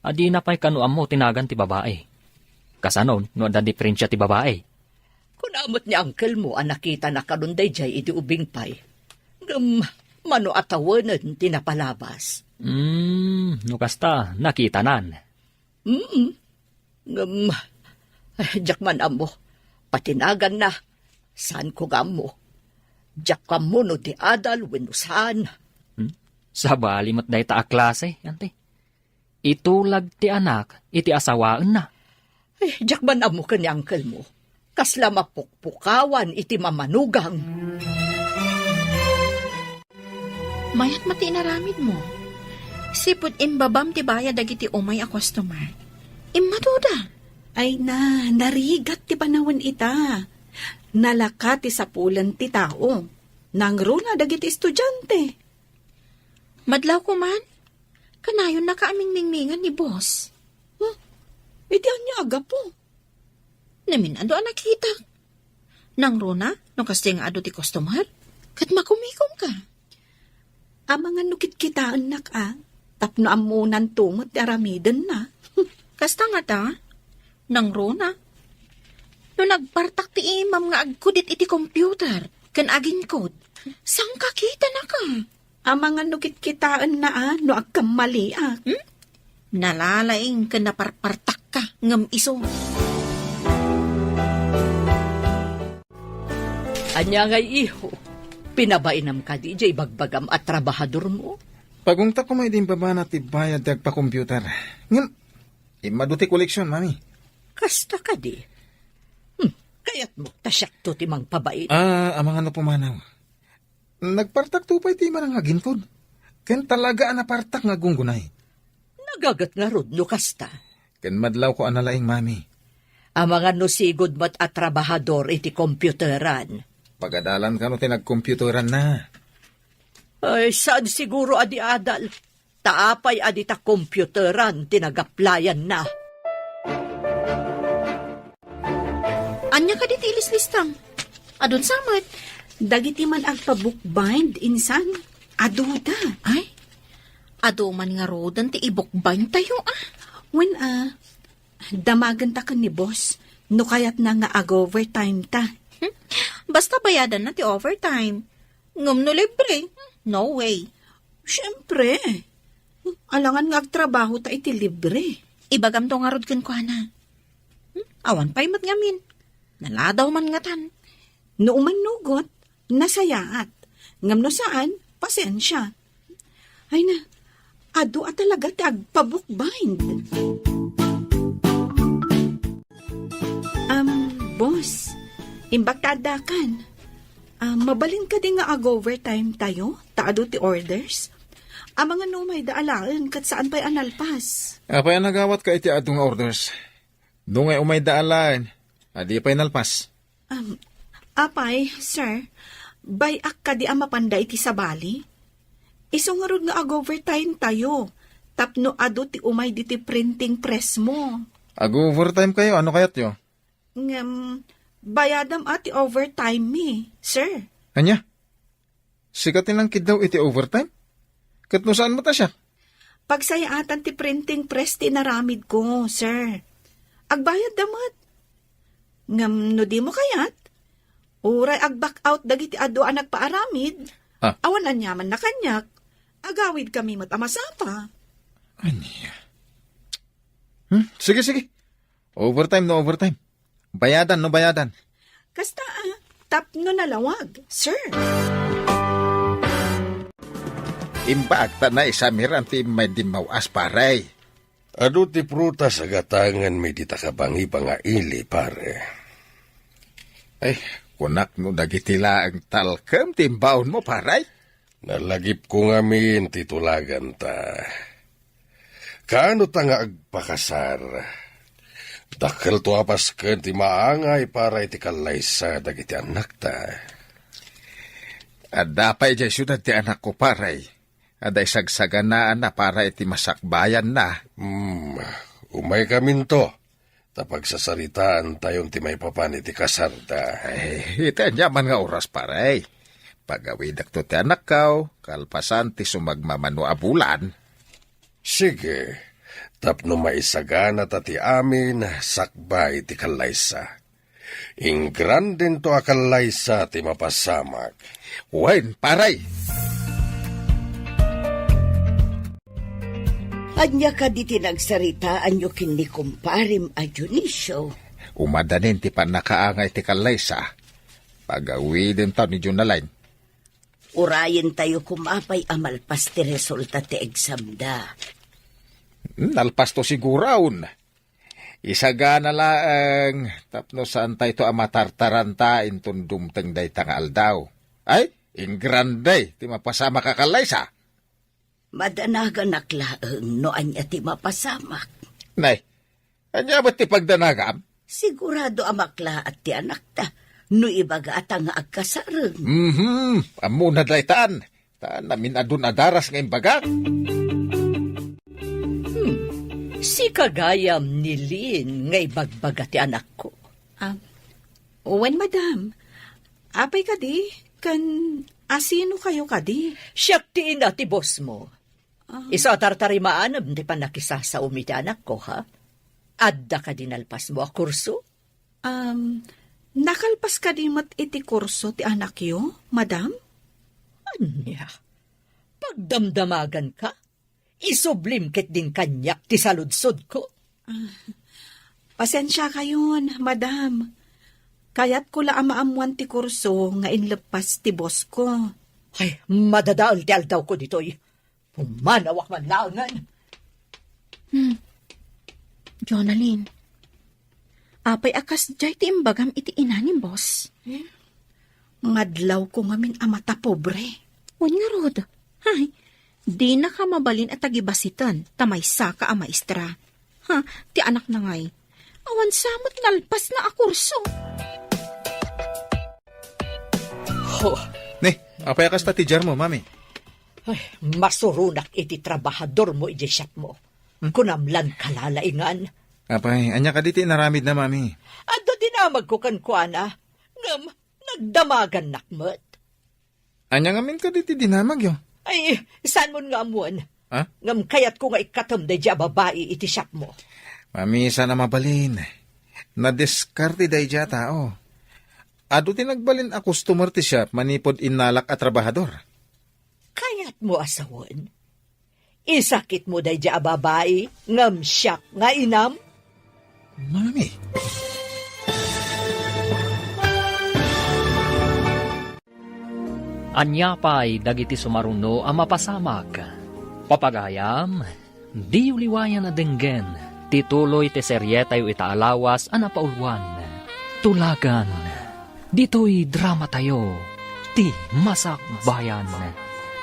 a dina pay kano ammo ti nagan ti babai. Kasano no adda diferensia ti babai? Kuna met ni uncle mo a nakitana kanon daydiay idi ubing pay. Ngem mano a tawenen ti napalabas? Hmm, no kasta, nakitanan. Mm. Ngem, eh, diak man ammo. Pati naganna, saanko nga ammo. Diak ammo no di adal wenno saan. Hmm? Sabali met dayta a klase, ante. Itulag ti anak iti asawaenna. Ay, diak man ammo ken ni uncle mo. Kasla mapukpukawan iti mamanugang. Mayat met ti inaramid mo. Sipud imbabam ti bayad dagiti umay a customer. Immaduda. Ay na, narigat ti panawen ita. Nalaka ti sapulen ti tao. Nangruna dagiti estudiante. Madlawko man. Kanayonnaka a mingmingmingan ni boss. Hmm? Iti ania a gapu? Namin-adu a nakitak. Nangruna, no kasta nga adu ti customer, ket makumikom ka. Amangan no kitkitaennak a, tapno ammonanto met ti aramidenna. Kasta ngata, nangruna. No nagpartak ti imam nga agkudit iti computer, ken aginkod, sangkakitanaka. Amangan no kitkitaenna a no agkammaliak. Hmm? Nalalaing ken naparpartakka ngem isu. Ania ngay, iho? Pinabainam kadi diay ibagbagam a trabahadormo? Pagungtak koma idi imbabana ti bayad ti agpa-computer. Ngem, immadu ti koleksion, Mami. Kasta kadi? Hmm, kayatmo ta siakto ti mangpabain? Ah, amangan no pumanaw. Nagpartakto pay ti imanang aginkod. Ken talaga a napartak nga aggunggunay. Nagaget ngarud no kasta. Ken madlawko a nalaing, Mami. Amangan no sigud met a trabahador iti computeran. Pagadalan kano ti nagcomputeran na. Ay, saan siguro a di adal? Ta apay a dita computeran ti nagaplayanna? Ania kadi ti ilislistam? Adun sa met? Dagiti man agpa-bookbind, insan, aduda. Ay, adu man ngaruden ti i-bookbind tayo, ah. Wen, ah, damagenta ken ni boss, no kayatna nga ag-overtime ta. Hmm? Basta bayadanna ti overtime. Ngem no libre, no way. Siempre. Alangan nga agtrabaho ta iti libre. Ibagamto ngarud kenkuana. Hmm? Awan pay met ngamin. Naladaw man ngatan. No umannugot, nasayaat. Ngem no saan, pasensia. Ay na, adu a talaga ti agpabukbind. Um, boss, imbag ta addakan. Ah, mabalin kadi nga ag-overtime tayo, ta adu ti orders? Amangan no umayda alaen, ket saan pay a nalpas. Apay a nagawatka iti adu nga orders? No nga umayda alaen, adi pay nalpas. Um, apay, sir, bay-ak kadi a mapanda iti sabali? Isu ngarud nga ag-overtime tayo, tapno adu ti umay diti printing press mo. Ag-overtime kayo, ano kayatyo? Ngem, bayadam a ti overtime mi, sir. Ania? Sika ti nangkiddaw iti overtime? Ket no saan met a siak? Pagsayaatan ti printing press ti inaramid ko, sir. Agbayad da met. Ngem no di mo kayat, uray ag-back out dagiti adu a nagpaaramid, ah, awan aniaman na kaniak, agawid kami met a masapa. Ania? Hmm? Sige, sige. Overtime no overtime. Bayadan no bayadan. Kasta, ah, tapno nalawag, sir. Imbag ta naisamiran ti immay dimmaw-as, pare. Adu ti prutas a gatanganmi dita kabangiba nga ili, pare. Ay, kunak no dagiti laeng talkem ti imbaonmo, pare? Nalagipko ngamin ti tulaganta. Kaano ta nga agpakasar? Dakkelto a pasken ti maangay para iti kallaysa dagiti annakta. Adda pay idiay siudad ti anakko, pare. Adda isagsaganaanna para iti masakbayanna. Hmm, umaykaminto, ta pagsasaritaantayon ti maipapan iti kasarda. Ay, iti aniaman nga oras, pare. Pagawidakto ti anakko, kalpasan ti sumagmamano a bulan. Sige, tapno maisagana ta ti amin sakbay ti kallaysa. Ingrandento a kallaysa ti mapasamak. Wen, pare! Ania kadi ti nagsaritaanyo ken ni kumparem a Dionisio? Umadanin ti pannakaangay ti kallaysa. Pagawidentaw ni Jonalyn. Urayentayo koma pay a malpas ti resulta ti examda. Nalpasto siguron. Isagana laeng tapno saantayto a matartaranta inton dumteng dayta nga aldaw. Ay, ingrande ti mapasamak a kallaysa. Madanaganak laeng no ania ti mapasamak. Nay, ania met ti pagdanagam? Sigurado a maklaat ti anakta no ibagata nga agkasareng. Mhm, ammona daytan. Ta namin-adun a daras nga imbagak. Hmm. Sika gayam ni Lynn nga ibagbaga ti anakko. Ah, wen, madam. Apay kadi? Ken asino kayo kadi? Siak ti ina ti boss mo. Ah. Isu a tartarimaanam ti pannakisasaom iti anakko, ha? Adda kadi nalpasmo a kurso? Um, nakalpas kadi met iti kurso ti anakyo, madam? Ania? Pagdamdamaganka? Isublim ketdin kaniak ti saludsodko. Ah, pasensiakayon, madam. Kayatko la a maammoan ti kurso nga inleppas ti boss ko. Ay, madadael ti aldawko ditoy. Pumanawak man laengen. Hmm. Jonalyn, apay a kasdiay ti imbagam iti ina ni boss? Eh? Ngadlawko ngamin a matapobre. Wen ngarud. Ay, dinaka mabalin a tagibasiten ta maysaka a maestra. Ha, ti anakna ngay. Awan sa met nalpasna a kurso. Ho. Ne, apay a kasta ti diarmo, mami? Ay, masuronak iti trabahadormo idiay shopmo. Hmm? Kunam lan kalalaingan. Apay, ania kadi ti inaramidna, mami? Adda dinamagko kenkuana, ngem nagdamagannak met. Ania ngamin kadi ti dinamagyo? Ay, saanmon nga ammoen? Ha? Ngem kayatko nga ikkatem daydiay a babai iti shopmo. Mami, saan a mabalin. Nadiskarte daydiay a tao. Adu ti nagbalin a customer ti shop manipud innalak a trabahador. Kayatmo a sawen? Isakitmo daydiay a babai ngem siak nga inam? Mami. Ania pay dagiti sumaruno a mapasamak? Papagayam, diyo liwayan a denggen ti tuloy ti serietayo ita a lawas a napauluan, Tulagan. Ditoy dramatayo, Ti Masakbayan.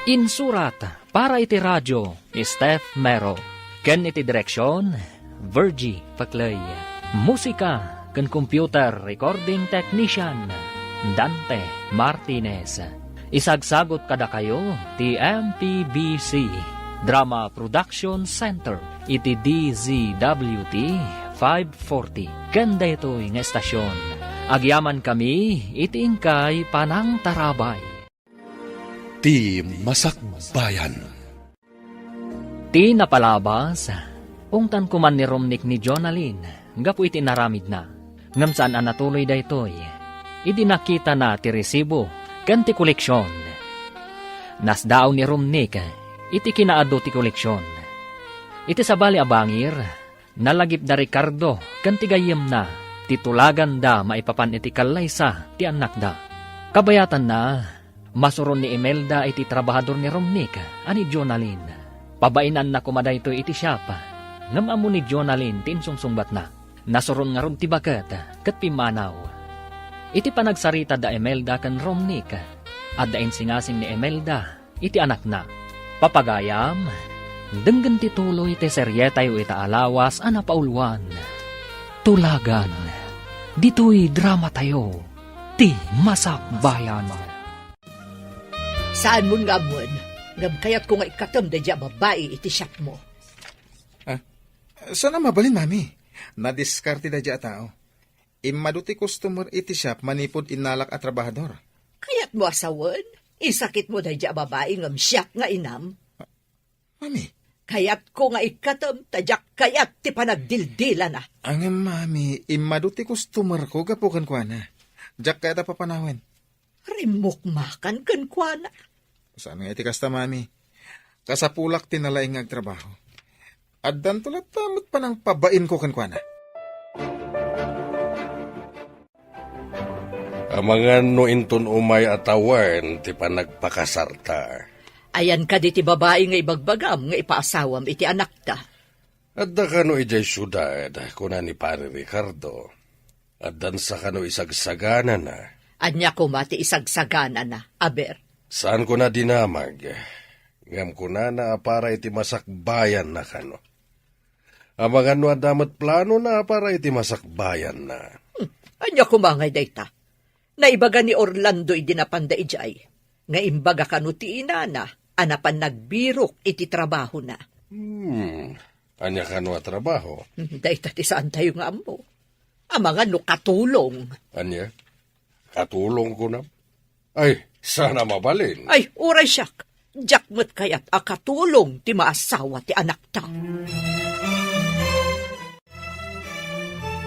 Insurat para iti radio, Steph Mero. Ken iti direksion, Virgie Paclay. Musika ken computer recording technician, Dante Martinez. Isagsagot kadakayo ti M P B C Drama Production Center iti D Z W T five forty. Ken daytoy nga estasyon, agyamankami iti inkay panangtarabay. Ti Masakbayan. Ti napalabas, ungtan koman ni Romnick ni Jonalyn gapu iti inaramidna. Ngem saan a natuloy daytoy idi nakitana ti resibo ken ti koleksion. Nasdaaw ni Romnick iti kinaadu ti koleksion. Iti sabali a bangir, nalagipda Ricardo ken ti gayyemna ti tulaganda maipapan iti kallaysa ti annakda. Kabayatanna, masuron ni Imelda iti trabahador ni Romnick a ni Jonalyn. Pabainanna koma daytoy iti shop. Ngem ammo ni Jonalyn ti insungsungbatna. Nasuron ngarud ti baket ket pimmanaw. Iti panagsarita da Imelda ken Romnick, adda insingasing ni Imelda iti anakna. Papagayam, denggen ti tuloy ti serietayo ita a lawas a napauluan, Tulagan. Ditoy dramatayo, ti Masakbayan. Saanmon nga ammoen, ngem kayatko nga ikkatem daydiay a babai iti shopmo. Ah, saan a mabalin, Mami? Nadiskarte daydiay a tao. Immadu ti customer iti shop manipud innalak a trabahador. Kayatmo a sawen? Isakitmo daydiay a babai ngem siak nga inam? Mami. Kayatko nga ikkatem ta diak kayat ti panagdildilana. Ngem, Mami, immadu ti customerko gapu kenkuana. Diak kayat a papanawen. Rimmukmakan kenkuana. Saan nga iti kasta, Mami? Kasapulak ti nalaing nga agtrabaho. Addanto latta met panangpabainko kenkuana. Amangan no inton umay a tawen ti panagpakasarta. Ayan kadi ti babai nga ibagbagam nga ipaasawam iti anakta? Adda kano idiay siudad, kuna ni Pari Ricardo. Addansa kano isagsaganana. Ania koma ti isagsaganana, aber? Saan kona dinamag, ngem kunana a para iti masakbayanna kano. Amangan no adda met planona a para iti masakbayanna. Hmm, ania koma ngay dayta? Naibaga ni Orlando idi napanda idiay, nga imbaga kano ti inana a napan nagbirok iti trabahona. Hmm, ania kano a trabaho? Hmm, dayta ti saantayo nga ammo. Amangan no katulong. Ania? Katulong kunam? Ay, saan a mabalin. Ay, uray siak. Diak met kayat a katulong ti maasawa ti anakta.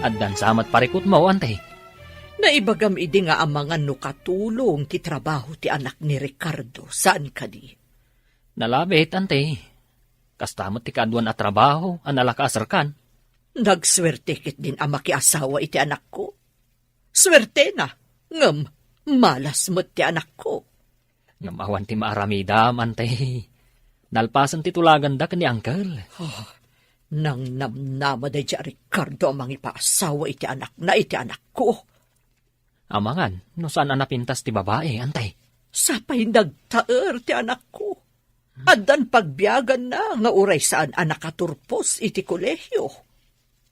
Addansa met parikutmo, Ante. Naibagam idi nga amangan no katulong ti trabaho ti anak ni Ricardo, saan kadi? Nalabit, Ante. Kasta met ti kaaduan a trabaho a nalakaasarkan. Nagsuerte ketdin a makiasawa iti anakko. Suertena, ngem malas met ti anakko. Ngem awan ti maaramidam, Ante. Nalpasen ti tulaganda ken ni Uncle. Ah, nangnamnama daydiay a Ricardo a mangipaasawa iti anakna iti anakko. Amangan no saan a napintas ti babai, Ante. Sapay nagtaer ti anakko. Addan pagbiaganna nga uray saan a nakaturpos iti kolehio.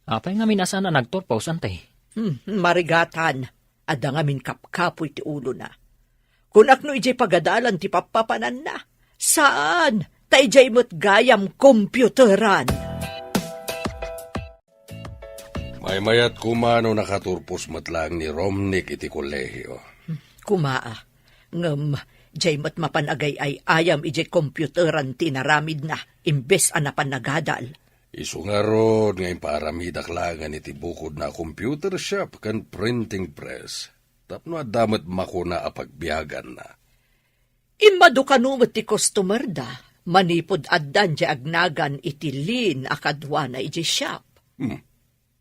Apay ngamin a saan a nagturpos, Ante? Hmm, marigatan, adda ngamin kapkapoy ti ulona. Kunak no idiay pagadalan ti pappapananna. Saan, ta idiay met gayam kompiyuteran. Maymayat koma no nakaturpos met laeng ni Romnick iti kolehio. Kumaa, ngem diay met mapan agay-ay-ayam idiay kompiyuteran ti inaramidna imbes a napan nagadal. Isu ngarud nga impaaramidak laengen iti bukodna a computer shop ken printing press tapno adda met makuna a pagbiaganna. Immadu kano met ti customerda manipud addan diay agnagan iti lin a kaduana idiay shop. Hmm.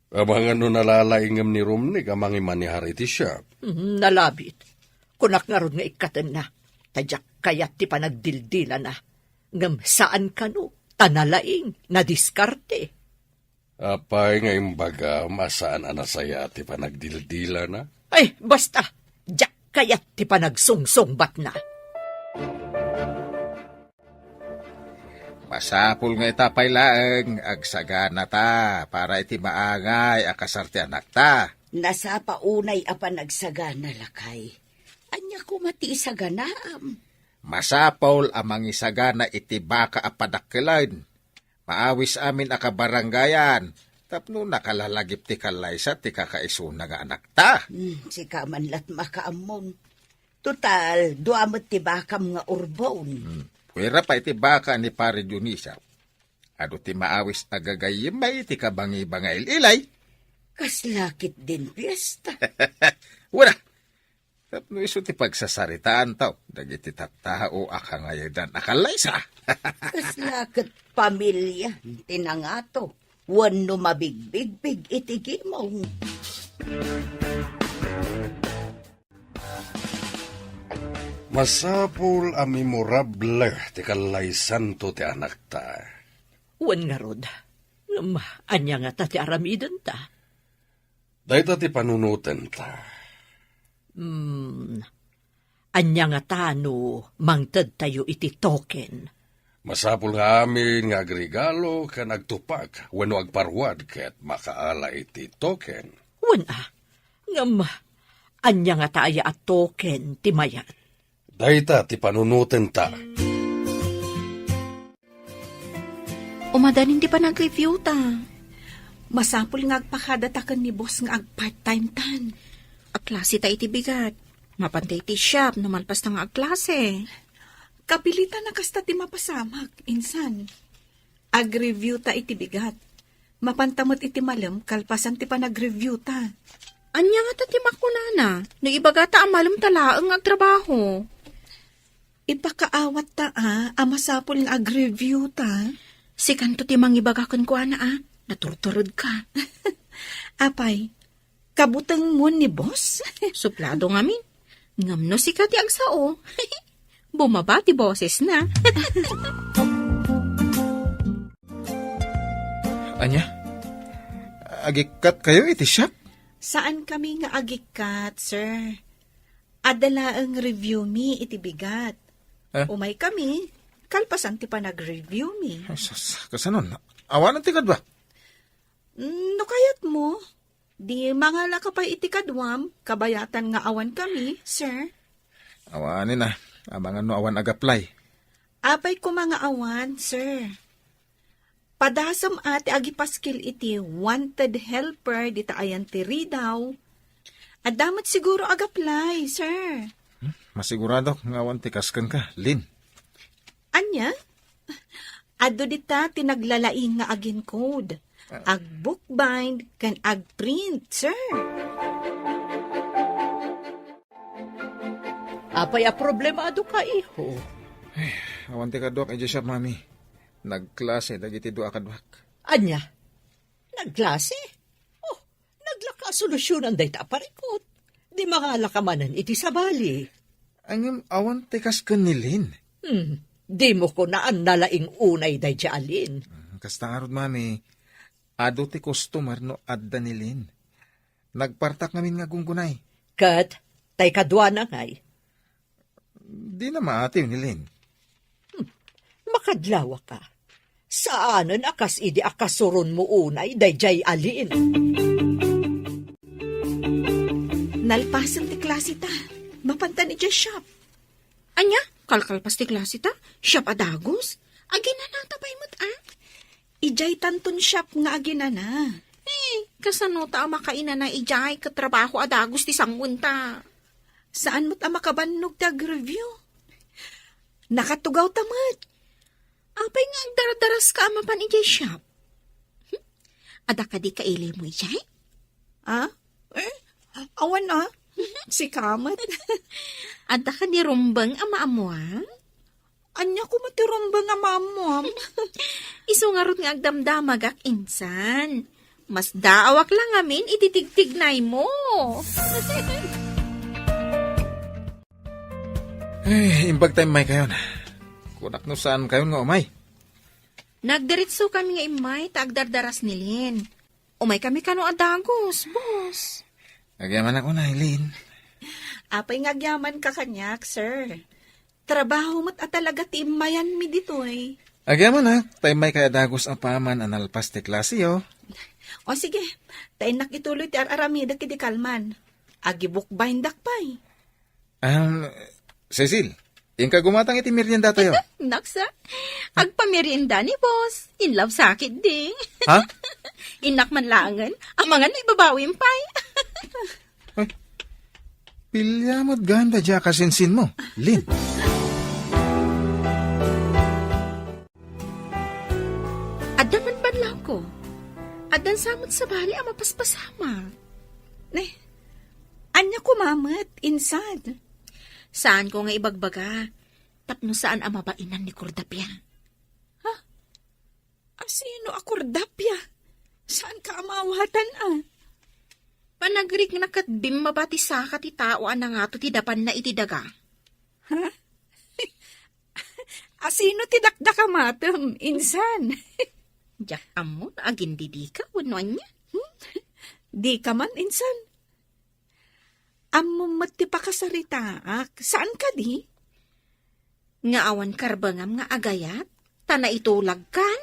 Amangan no nalalaingem ni Romnick a mangimanihar iti shop. Hmm, nalabit. Kunak ngarud nga ikkatenna, ta diak kayat ti panagdildilana. Ngem saan kano, ta nalaing, nadiskarte. Apay nga imbagam a saan a nasayaat ti panagdildilana? Ay, basta, diak kayat ti panagsungsungbatna. Masapul nga ita pay laeng agsaganata para iti maangay a kasar ti anakta. Nasapa unay a panagsagana, lakay. Ania koma ti isaganaam? Masapul a mangisagana iti baka a padakkelen. Maawis amin a kabarangayan tapno nakalalagip ti kallaysa ti kakaisuna nga anakta. Hmm, sika man lat makaammon. Total, dua met ti bakam nga urbon. Hmm. Kuira pay ti baka ni Pare Dionisio. Adu ti maawis a gagayyem bay ti kabangibangail-ilay. Kasla ketdin fiesta. Wala. Tapno isu ti pagsasaritaantaw dagiti tattao a kangayadan a kallaysa. Kasla ket pamilia ti nangato wenno mabigbigbig iti gimong. Masapul a memorable ti kallaysanto ti anakta. Wen ngarud, Ngem, ania ngata ti aramidenta? Dayta ti panunotenta. Hmm. Ania ngata no mangtedtayo iti token? Masapul nga amin nga agregalo ken agtupak wenno agparuad ket makaala iti token. Wen a, ngem ania ngata aya a token ti mayat? Dayta ti panunotenta. Umadanin ti panag-review ta. Masapul nga agpakadata ken ni boss nga ag-part-time tan. Aklase ta iti bigat. Mapanta iti shop no malpas ta nga agklase. Kapilitan a kasta ti mapasamak, insan. Ag-review ta iti bigat. Mapanta met iti malem kalpasan ti panag-review ta. Ania ngata ti makunana no ibagata a malem ta laeng nga agtrabaho? Ipakaawat ta a, a masapul nga ag-review ta. Sikanto ti mangibaga kenkuana a, naturtured ka. Apay, kabutengmo ni boss? Suplado ngamin. Ngem no sika ti agsao, bumaba ti bosesna. Ania? Agikkat kayo iti shop? Saan kami nga agikkat, sir. Adda laeng review mi iti bigat. Eh? Umay kami, kalpasan ti panag-review mi. Ay, sus, kasano? Awanen ti kadua? Mm, no kayatmo, di mangala ka pay iti kaduam, kabayatan nga awan kami, sir. Awanen a, amangan no awan ag-apply. Apay koma nga awan, sir. Padasem a ti agipaskil iti wanted helper dita ayan ti Ridao. Adda met siguro ag-apply, sir. Hmm, masiguradok nga awan ti kas kenka, Lin. Ania? Adu dita ti naglalaing nga aginkod. Ah. Agbookbind ken agprint, sir. Apay a problema adu ka, iho? Ay, awan ti kaduak idiay shop, Mami. Nagklase dagiti dua a kaduak. Ania? Nagklase? Oh, naglaka a solusyonan dayta a parikut. Di mangala ka manen iti sabali. Ngem awan ti kas ken ni Lin. Hmm, dimo kunaan nalaing unay daydiay a Lin. Hmm, kasta ngarud, Mami. Adu ti customer no adda ni Lin. Nagpartak ngamin nga gunggunay. Ket, tay kaduana ngay? Dina maatiw ni Lin. Hmm. Makadlawa ka. Saanen a kas idi a kasuronmo unay daydiay a Lin. Nalpasen ti klase ta. Mapantan idiay shop. Ania? Kalkalpas ti klase ta? Shop a dagus? Aginanata pay met a? Idiay tanton shop nga aginana. Eh, kasano ta a makainana idiay ket trabaho a dagus ti sanguen ta? Saan met a makabannog ti agreview? Nakatugaw ta met. Apay nga agdardaras ka a mapan idiay shop? Hmm? Adda kadi kailimo idiay? Ah? Eh, awan a. Sika met. Adda kadi rumbeng a maammuam? Ania koma ti rumbeng a maammuam? Isu ngarud nga agdamdamagak insan. Masdaawak la ngamin iti tigtignaymo. Ay, imbag ta immaykayon. Kunak no saankayon nga umay. Nagdiritso kami nga immay ta agdardaras ni Lin. Umay kami kano a dagus, boss. Agyamanak unay, Lin. Apay nga agyaman ka kaniak, sir. Trabaho met a talaga ti immayanmi ditoy. Agyamanak, ta immay kay a dagus apaman a nalpas ti klasiyo. O sige, ta innak ituloy ti ar-aramidek idi kalman. Agibukbayndak pay. Um, Cecil, inka gumatang iti meriendatayo. Naksa, agpamerienda ni boss. In love sakit di. Ha? Innak man laengen, amangan no ibabawim pay. Ay, pilya met ganda dia kasinsinmo, Lin. Adda man banlawko. Addan sa met sabali a mapaspasamak. Ne, ania koma met, insan? Saanko nga ibagbaga, tapno saan a mabainan ni Cordapia. Ha? Asino a Cordapia? Saanka a maawatan a? Panagrikna ket bimmaba ti saka ti tao a nangato ti dapanna iti daga. Ha? Asino ti dakdakamatem, insan? Diak ammo no agindidika wenno ania. Hmm? Dika man, insan. Ammom met ti pakasaritaak, saan kadi? Nga awan karbengam nga agayat, ta naitulagkan?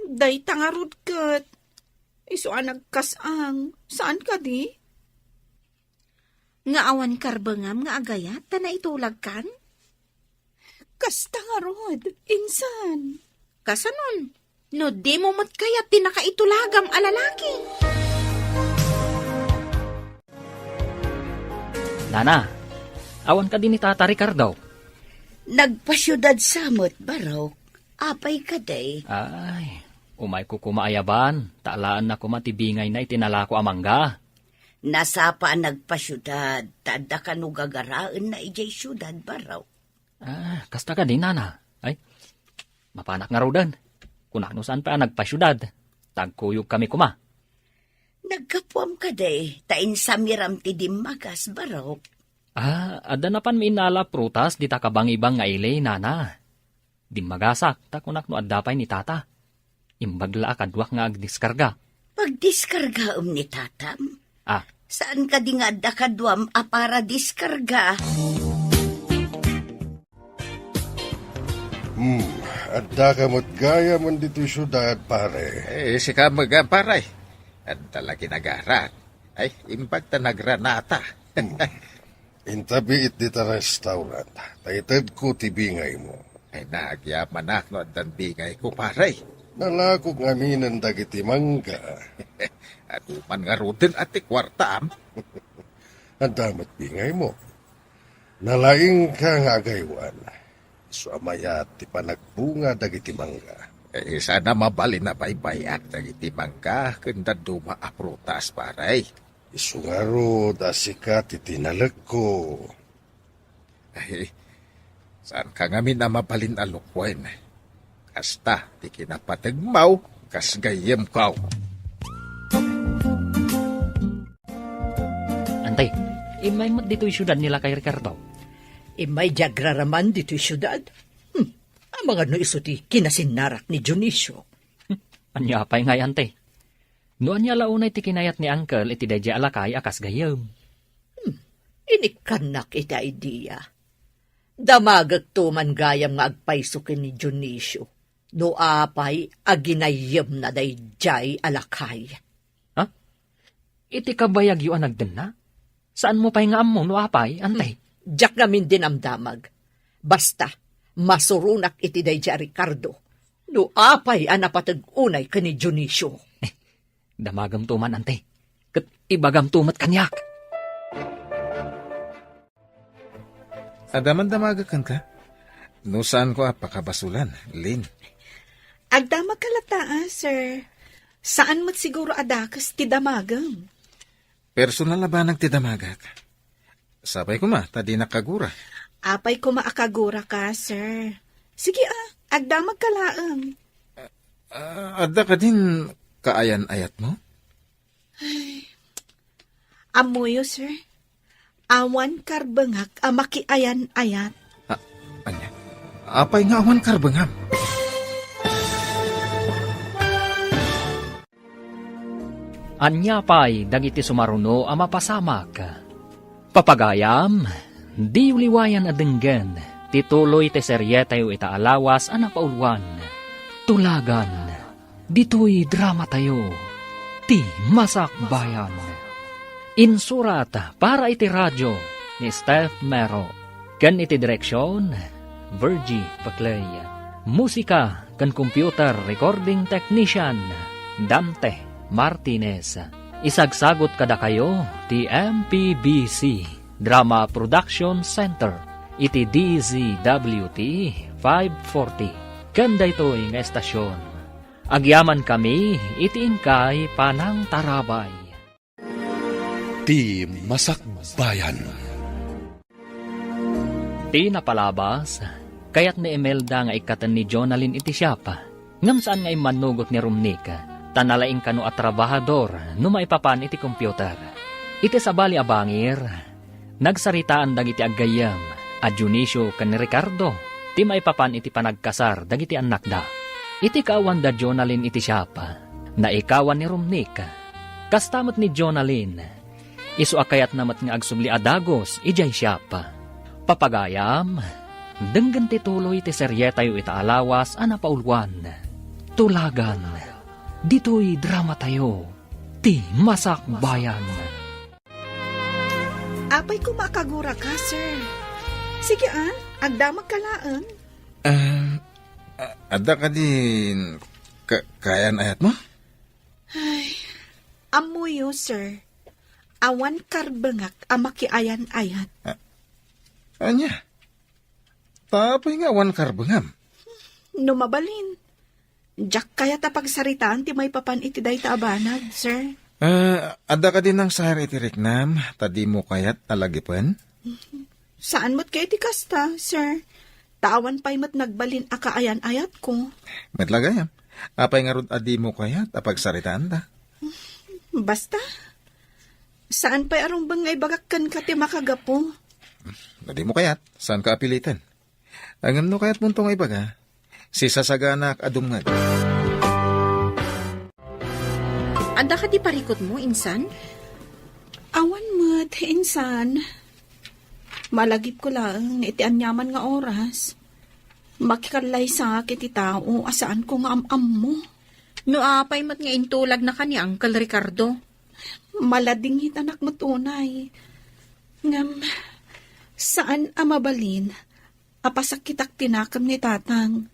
Dayta ngarud ket. Isu a nagkas-ang, saan kadi? Nga awan karbengam nga agayat, ta naitulagkan? Kasta ngarud, insan. Kasanon? No dimo met kayat ti nakaitulagam a lalaki? Nana, awan kadi ni Tata Ricardo? Nagpasiudad sa met, Barok. Apay kadi? Ay, umayko koma ayaban, ta alaenna koma ti bingayna iti nalako a mangga. Nasapa a nagpasiudad, ta adda kano gagaraenna idiay siudad, Barok. Ah, kasta kadi, Nana? Ay, mapanak ngaruden. Kunak no saan pay a nagpasiudad. Tagkuyog kami koma. Naggapuam kadi, ta insamiram ti dimmagas, Barok. Ah, adda napanmi innala a prutas dita kabangibang nga ili, Nana. Dimmagasak, ta kunak no adda pay ni Tata. Imbag la a kaduak nga agdiskarga. Pagdiskargaem ni Tatam? Ah. Saan kadi nga adda kaduam a para diskarga? Hmm, adda ka met gayamen ditoy siudad, pare. Eh, sika met, pare. Adda la ginagarak. Ay, imbag ta nagranata. Hmm. Intabiit dita restaurant, ta itedko ti bingaymo. Ay, nagyamanak no addan bingayko, pare. Nalakok ngaminen dagiti mangga. Adu man ngaruden a ti kuartam. Adda met bingaymo. Nalaingka nga agaywan. Isu a mayat ti panagbunga dagiti mangga. Eh, saan a mabalin a baybay-ak dagiti mangga ken dadduma a prutas, pare. Isu ngarud a sika ti tinalekko. Ay, saanka ngamin a mabalin a lukuen. Kasta ti kinapategmaw kas gayyemko. Antay, immay met ditoy siudad ni Lakay Ricardo. Immay di agraraman ditoy siudad. Hmm, amangan no isu ti kinasinnarak ni Dionisio. Hmm, ania pay ngay, Antay? No ania la unay ti kinayat ni Uncle iti daydiay a lakay a kas gayyem? Hmm, inikkannak iti idea. Damagekto man gayam nga agpayso ken ni Dionisio no apay a ginayyemna daydiay a lakay. Ha? Iti kabayagyo a nagdenna? Saanmo pay nga ammo no apay, Antay? Hmm, diak ngamin dinamdamag. Basta, masuronak iti daydiay a Ricardo no apay a napateg unay ken ni Dionisio. Eh, damagemto man, Antay. Ket ibagamto met kaniak. Adda man damagek kenka? No saanko a pakabasolan, Lin. Agdamagka latta, a, sir. Saan met siguro a dakes ti damagem. Personal a banag ti damagek. Sapay koma, ta dinak kagura. Apay koma a kaguraka, sir. Sige, a, agdamagka laeng. Ah, adda kadin kaayan-ayatmo? Ay, ammoyo, sir. Awan karbengak a makiayan-ayat. Ah, ania? Apay nga awan karbengam? Ania pay dagiti sumaruno a mapasamak? Papagayam, diyo liwayan a denggen ti tuloy ti serietayo ita a lawas a napauluan, Tulagan. Ditoy dramatayo, Ti Masakbayan. Insurat para iti radio ni Steph Mero, ken iti direksion, Virgie Paclay. Musika ken computer recording technician, Dante Martinez. Isagsagut kadakayo ti M P B C Drama Production Center iti D Z W T five forty. Ken daytoy nga estasion, agyamankami iti inkay panangtarabay. Ti Masakbayan. Ti napalabas, kayat ni Imelda nga ikkaten ni Jonalyn iti siapa, ngem saan nga immannugot ni Romnick, ta nalaing kano a trabahador no maipapan iti computer. Iti sabali a bangir, nagsaritaan dagiti aggayyem a Dionisio ken ni Ricardo ti maipapan iti panagkasar dagiti annakda. Iti kaawan da Jonalyn iti siapa, naikawan ni Romnick. Kasta met ni Jonalyn, isu a kayatna met nga agsubli a dagus idiay siapa. Papagayam, denggen ti tuloy ti serietayo ita a lawas a napauluan, Tulagan. Ditoy dramatayo, ti Masakbayan. Apay koma a kaguraka, sir? Sige, a, agdamagka laeng. Ah, a-, adda kadi ka-, kaayan-ayatmo? Ay, ammoyo, sir. Awan karbengak a makiayan-ayat. Ah, ania? Ta apay nga awan karbengam? No mabalin, diak kayat a pagsaritaan ti maipapan iti dayta a banag, sir. Ah, adda kadi nangsayar iti riknam, ta dimo kayat a lagipen? Saan met kaya iti kasta, sir? Ta awan pay met nagbalin a kaayan-ayatko. Met la gayam, apay ngarud a dimo kayat a pagsaritaanta? Basta, saan pay a rumbeng nga ibagak kenka ti makagapu. No dimo kayat, saanka a piliten. Ngem no kayatmonto nga ibaga, sisasaganak a dumngeg. Adda kadi parikutmo, insan? Awan met, insan. Malagipko laeng iti aniaman nga oras. Makikallaysak iti tao a saanko nga am-ammo. No apay met nga intulagnaka ni Uncle Ricardo? Maladingitanak met unay. Ngem, saan a mabalin a pasakitak ti nakem ni Tatang,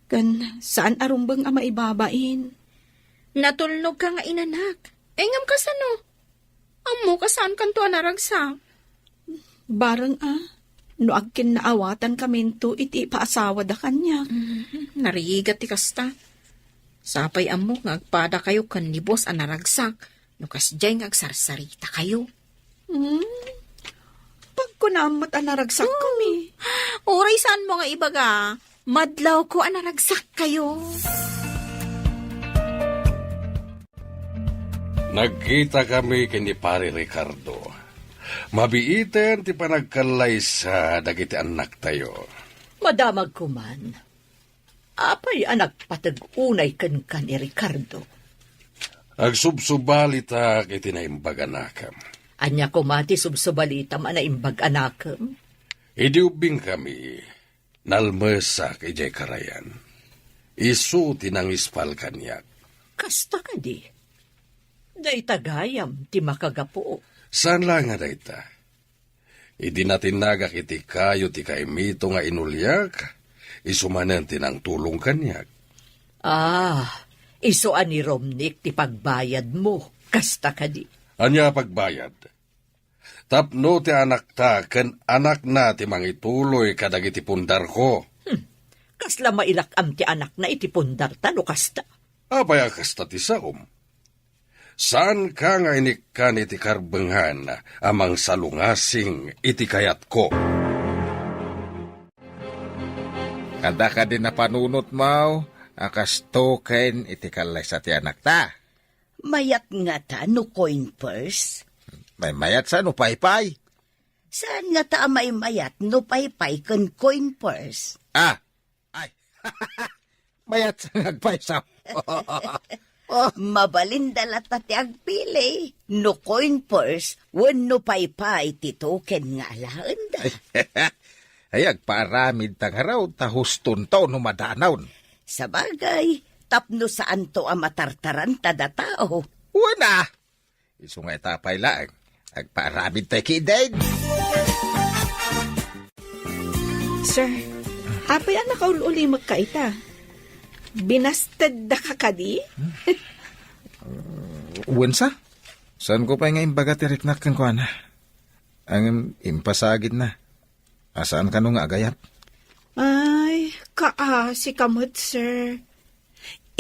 ken saan a rumbeng a maibabain. Natulnogka nga inanak. Ay, ngem kasano? Ammoka saankanto a naragsak. Bareng a, no agkinnaawatan kaminto iti ipaasawada kaniak. Mm, narigat ti kasta. Sapay ammok nga agpadakayo ken ni boss a naragsak, no kasdiay nga agsarsarita kayo. Hmm? Pagkunam met a naragsak kami. Uray saanmo nga ibaga, madlawko a naragsak kayo. Nagkita kami ken ni Pare Ricardo. Mabiiten ti panagkallaysa dagiti annaktayo. Madamag koman. Apay a nagpateg unay kenka ni Ricardo? Agsubsubalitak iti naimbag a nakem. Ania koma ti subsubalitam a naimbag a nakem? Idi ubbingkami, nalmesak idiay karayan. Isu ti nangispal kaniak. Kasta kadi? Dayta gayam ti makagapu. Saan la nga dayta. Idi natinnagak iti kayo ti kaimito nga inuliak, isu manen ti nangtulong kaniak. Ah, isu a ni Romnick ti pagbayadmo, kasta kadi? Ania a pagbayad? Tapno ti anakta ken anakna ti mangituloy kadagiti pundarko. Hmm. Kasla mailak-am ti anakna iti pundarta no kasta? Apay a kasta ti saom? Saanka nga inikkan iti karbengan a mangsalungasing iti kayatko? Adda kadi napanunotmo a kastoken iti kallaysa ti anakta? Mayat ngata no coin purse? Maymayat sa no paypay? Saan ngata a maymayat no paypay ken coin purse? Ah, ay. Mayat sa nga agpayso. Mabalinda latta ti agpili, no coin purse wenno paypay ti token nga alaenda. Ay, agpaaramid ta ngarud ta hustonto no madanon. Sabagay, tapno saanto a matartaranta da tao. Wen a, isu nga ita pay laeng, agpaaramid tay kidin. Sir, apay a nakaul-ulimekka ita? Binastedda ka kadi? Wen sa? Saanko pay nga imbaga ti riknak kenkuana? Ngem impasagidna. A saan kano nga agayat? Ay, kaasi ka met, sir.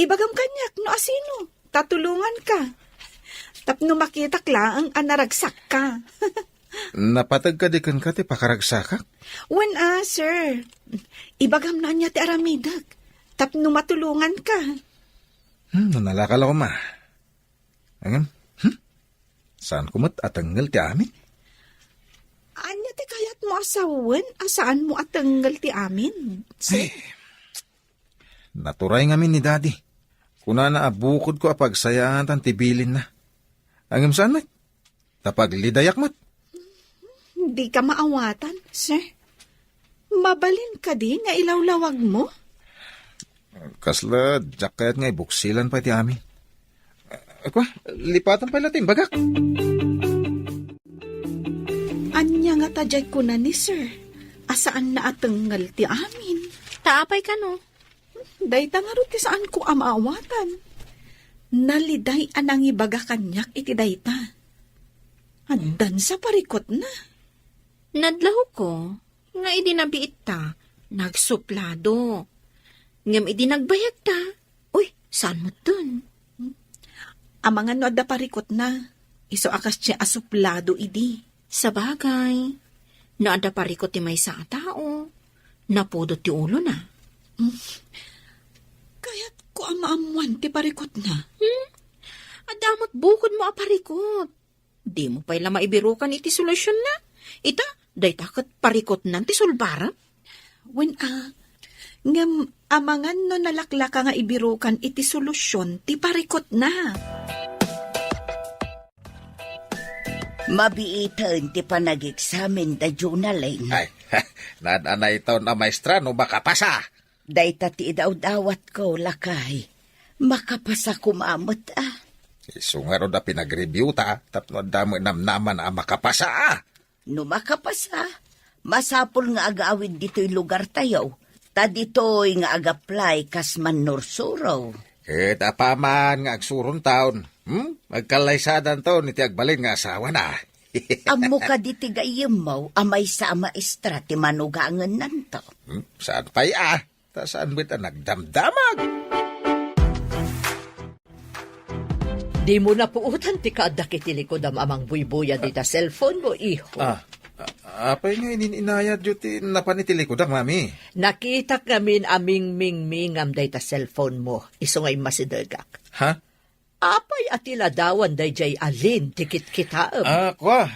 Ibagam kaniak no asino, ta tulonganka. Tapno makitak laeng a naragsakka. Napateg kadi kenka ti pakaragsakak? Wen a, sir. Ibagam no ania ti aramidek, tapno matulonganka. Hmm, nanalaka la koma. Ngem, hmm? Saanko met a tengngel ti amin? Ania ti kayatmo a sawen a saanmo a tengngel ti amin, sir? Ay, Naturay ngamin ni Daddy. Kunana a bukodko a pagsayaatan ti bilinna. Ngem saan met? Ta paglidayak met. Dika maawatan, sir. Mabalin kadi nga ilawlawagmo? Kasla diak kayat nga ibuksilan pay ti amin. Kua, lipatan pay la ti imbagak. Ania ngata diay kuna ni sir a saanna a tengngel ti amin? Ta apay kano? Dayta ngarud ti saanko a maawatan. Naliday a nangibaga kaniak iti dayta. Addansa parikutna. Nadlawko nga idi nabiitta, nagsuplado. Ngem idi nagbayagta, uy, saan metten? Amangan no adda parikutna, isu a kasdiay a suplado idi. Sabagay, no adda parikut ti maysa a tao, napudot ti ulona. Hmm. Kayatko a maammoan ti parikutna. Hmm? Adda met bukodmo a parikut. Dimo pay la maibirukan iti solutionna. Ita, dayta ket parikutnan ti sulbarem. Wen a, ngem amangan no nalaklaka nga ibirukan iti solusion ti parikutna. Mabiiten ti panageksamen da Jonalyn. Ay, naan-anayton a maestra no makapasa. Dayta ti idawdawatko, lakay. Makapasa koma met, a. Isu ngarud a pinagreviewta tapno adda met namnama a makapasa, a. No makapasa, masapul nga agawid ditoy lugartayo, ta ditoy nga agaplay kas mannursuro. Ket apaman nga agsurontaon, hmm? Agkallaysadanton iti agbalin nga asawana. Ammo kadi ti gayyemmo a maysa a maestra ti manugangennanto? Hmm? Saan pay, a? Ta saan met a nagdamdamag? Dimo napuotan ti kaaddak iti likudam a mangbuybuyad ita cellphone mo, iho. Ah, a-, apay nga inin-inayatyo ti napan iti likudak, Mami? Nakitak ngamin a mingmingmingam dayta cellphone mo, isu nga immasidegak. Ha? Apay a ti ladawan daydiay a Lynn ti kitkitaem? Ah, kua.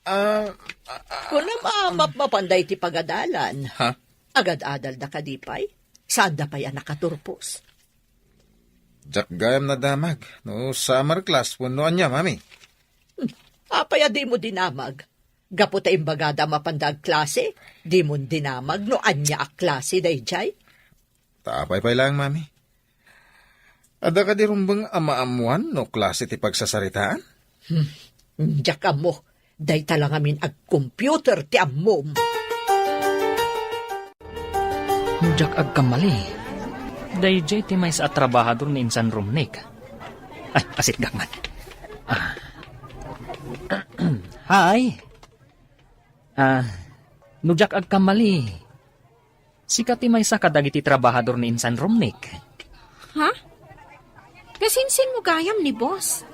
Ah, ah, ah, Kunam a mapmapan dayta pagadalan. Ha? Agad-adalda kadi pay? Saanda pay a nakaturpos? Diak gayam nadamag no summer class wenno ania, Mami. Hmm. Apay a dimo dinamag? Gapu ta imbagada a mapanda agklase, dimon dinamag no ania a klase daydiay? Ta apay pay laeng, Mami? Adda kadi rumbeng a maammoan no klase ti pagsasaritaan? Hmm, diak ammo. Dayta la ngamin a computer ti ammom. No diak agkamali, daydiay ti maysa a trabahador ni Insan Romnick. Ay, asitgak man. Ah. Hi. Ah, no diak agkamali, sika ti maysa kadagiti trabahador ni Insan Romnick. Ha? Kasinsinmo gayam ni boss?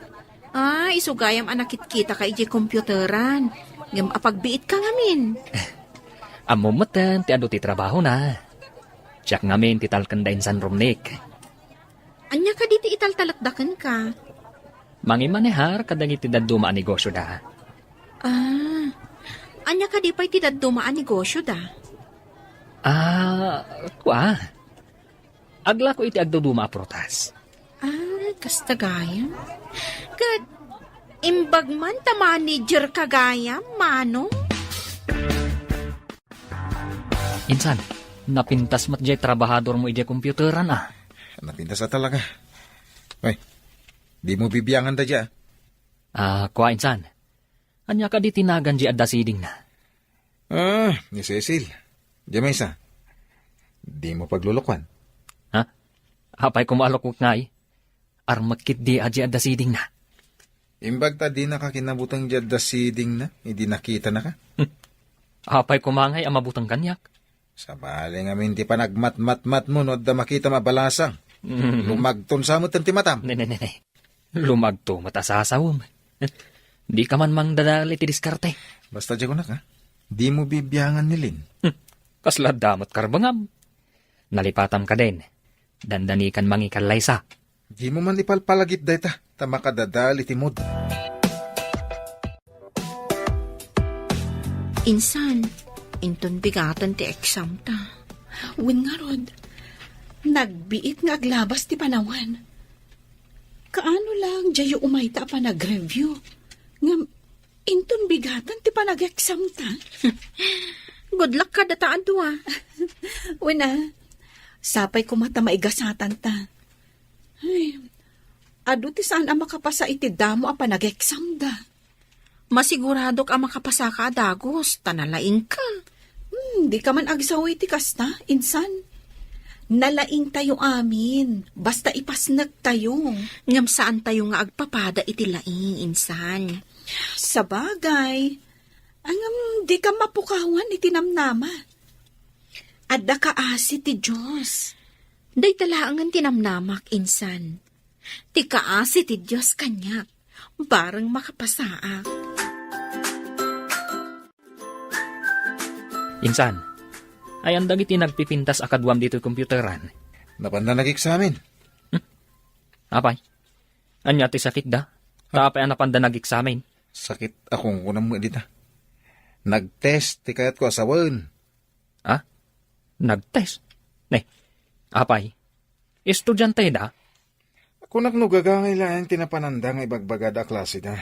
Ah, isu gayam a nakitkitaka idiay computeran. Ngem apagbiitka ngamin. Ammom metten ti adu ti trabahona. Siak ngamin ti talkenda Insan Romnick. Ania kadi ti italtalekda kenka? Mangimanehar kadagiti dadduma a negosyoda. Ah, ania kadi pay ti dadduma a negosyoda? Ah, kua. Aglako iti agduduma a prutas. Ah, kasta gayam. Ket imbag man ta managerka gayam, Manong? Insan, napintas met diay trabahadormo idiay computeran, a. Napintas a talaga. Ay, dimo bibiangan daydiay, a. Ah, kua, Insan. Ania kadi ti nagan diay adda sidingna? Ah, ni Cecil. Diay maysa. Dimo paglulukuan. Ha? Apay koma a lukuek ngay? Armek ketdi a diay adda sidingna. Imbag ta dinaka kinabuteng diay adda sidingna, idi nakitanaka. Apay koma ngay a mabuteng kaniak? Sabali ngamin ti panagmatmatmatmo no adda makitam a balasang. Mm. Lumagton sa met ti matam. Ne, ne, ne, ne. Lumagto met a sasawem. Dika man mangdadael iti diskarte. Basta diay kunak, a. Dimo bibiangan ni Lynn. Hmm. Kasla adda met karbengam. Nalipatam kadin. Dandanikan mangikallaysa. Dimo man ipalpalagip dayta, ta makadadael iti mood. Insan, inton bigaten ti exam ta. Wen ngarud, Nagbiit nga aglabas ti panawen. Kaano lang diayo umayta a panag-review? Ngem inton bigaten ti panag-examta. Good luck kadata a dua. Wen a, sapay koma ta maigasatanta. Ay, adu ti saan a makapasa iti damo a panag-examda. Masiguradok a makapasaka a dagus, ta nalaingka. Hmm, dika man agsaw iti kasta, insan. Nalaingtayo amin, basta ipasnektayo. Ngem saantayo nga agpapada iti laing, insan. Sabagay, ngem dika mapukawan iti namnama. Adda kaasi ti Dios. Dayta laengen ti namnamak, insan. Ti kaasi ti Dios kaniak, bareng makapasaak. Insan, ayan dagiti nagpipintas a kaduam ditoy computeran? Napanda nag-eksamen. Hmm? Apay, ania ti sakitda? Ta apay a napanda nag-eksamen? Sakit a kungkunam met dita. Nag-test ti kayatko a sawen. Ha? Nag-test? Ne, apay, estudianteda? Kunak no gagangay laeng ti napananda nga ibagbagada a klaseda.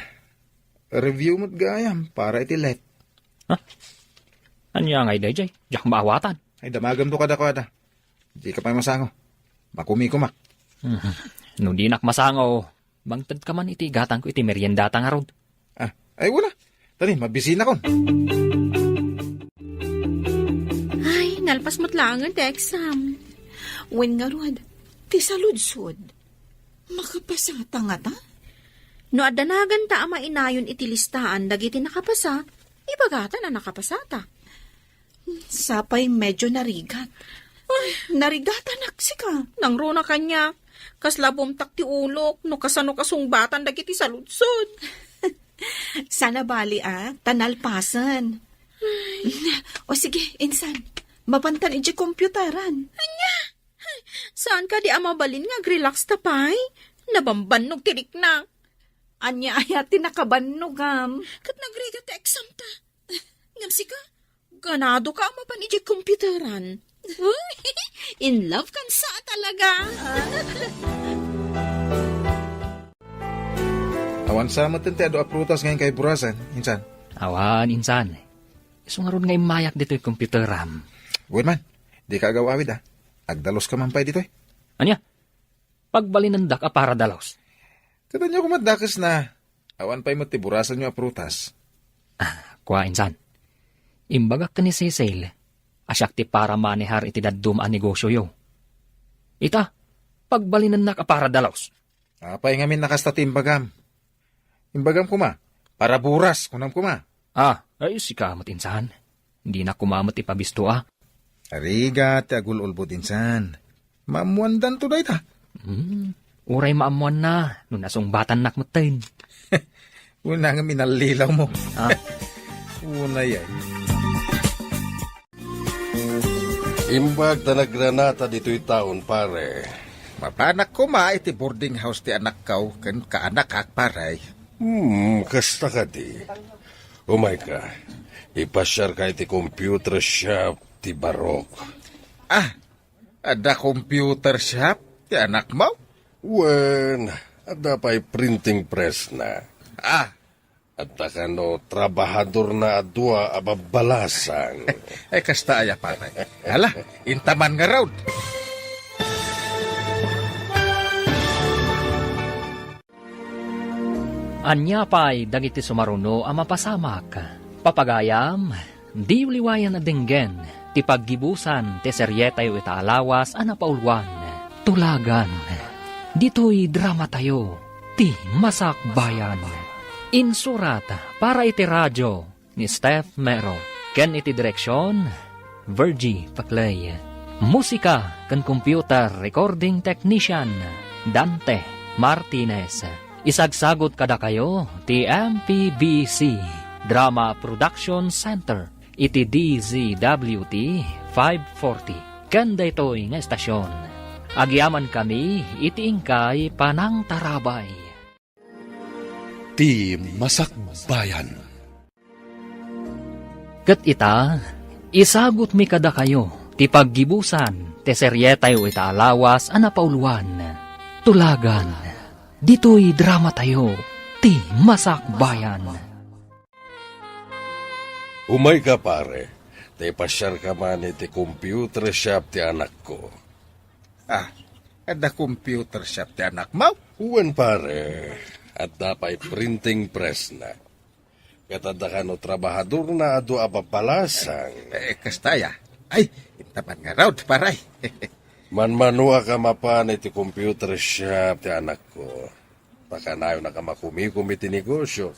Review met gayam para iti let. Ha? Ania ngay daydiay? Diak maawatan. Ay, damagamto kadakuada. Dika pay masango. Makumikomak. Mhm. No dinak masango, mangtedka man iti igatangko iti meriendata ngarud. Ah, ay, wala. Tani, mabisinakon. Ay, nalpas met laengen ti exam. Wen ngarud, ti saludsod. Makapasata ngata? No adda naganta a mainayon iti listaan dagiti nakapasa, ibagata a nakapasata. Sapay medyo narigat. Ay, narigatanak sika. Nangruna kaniak. Kasla bumtak ti ulok no kasano kasungbatan dagiti saludsod. Saan a bali a, ta nalpasen. O sige, insan, mapantan idiay computeran. Ania? Saan kadi a mabalin nga agrelaxta pay? Nabambannog ti riknak. Ania aya ti nakabannogam? Ket nagrigat ti examta. Ngem sika, ganadoka a mapan idiay computeran. In love kan sa talaga. Awan sa met ti adu a prutas nga inkay burasen, insan? Awan, insan. Isu ngarud nga immayak ditoy computeram. Wen man, dika agaw-awid, a. Agdaluska man pay ditoy. Ania? Pagbalinendak a para dalus. Ket ania koma dakesna, awan pay met ti burasanyo a prutas. Ah, kua, insan. Imbagak ken ni Cecil a siak ti para manehar iti dadduma a negosioyo. Ita, pagbalinennak a para dalus. Apay ngamin a kasta ti imbagam? Imbagam koma, para buras, kunam koma. Ah, ay, sika met, insan. Dinak koma met ipabisto, a. Arigat ti agul-ulbod, insan. Maammoandanto dayta. Hmm, uray maammoanna no nasungbatannak metten. Unay nga minallilawmo. Ah. Unay ay. Imbag ta nagranata ditoy taon, pare. Mapanak koma iti boarding house ti anakko ken kaanakak, pare. Hmm, kasta kadi. Umayka, ipasiarka iti computer shop ti Barok. Ah, adda computer shop ti anakmo? Wen, adda pay printing pressna. Ah, adda kano trabahadorna a dua a babbalasang. Ay, kasta aya, pare. Hala, intaman ngarud. Ania pay dagiti sumaruno a mapasamak? Papagayam, diyo liwayan a denggen ti paggibusan ti serietayo ita a lawas a napauluan, Tulagan. Ditoy dramatayo, ti Masakbayan. Insurat para iti radio ni Steph Mero, ken iti direksion, Virgie Paclay. Musika ken computer recording technician, Dante Martinez. Isagsagut kadakayo ti M P B C Drama Production Center iti D Z W T five forty ken daytoy nga estasion. Agyamankami iti inkay panangtarabay. Ti Masakbayan. Ket ita, isagutmi kadakayo ti paggibusan ti serietayo ita a lawas a napauluan, Tulagan. Ditoy dramatayo, ti Masakbayan. Umayka, pare. Ta ipasiarka man iti computer shop ti anakko. Ah, adda computer shop ti anakmo? Wen, pare. Adda pay printing pressna. Ket adda kano trabahadorna a dua a babbalasang. Eh, kasta aya. Ay, intaman ngarud, pare. Manmanuak a mapan iti computer shop ti anakko. Ta kanayonnak a makumikom iti negosio.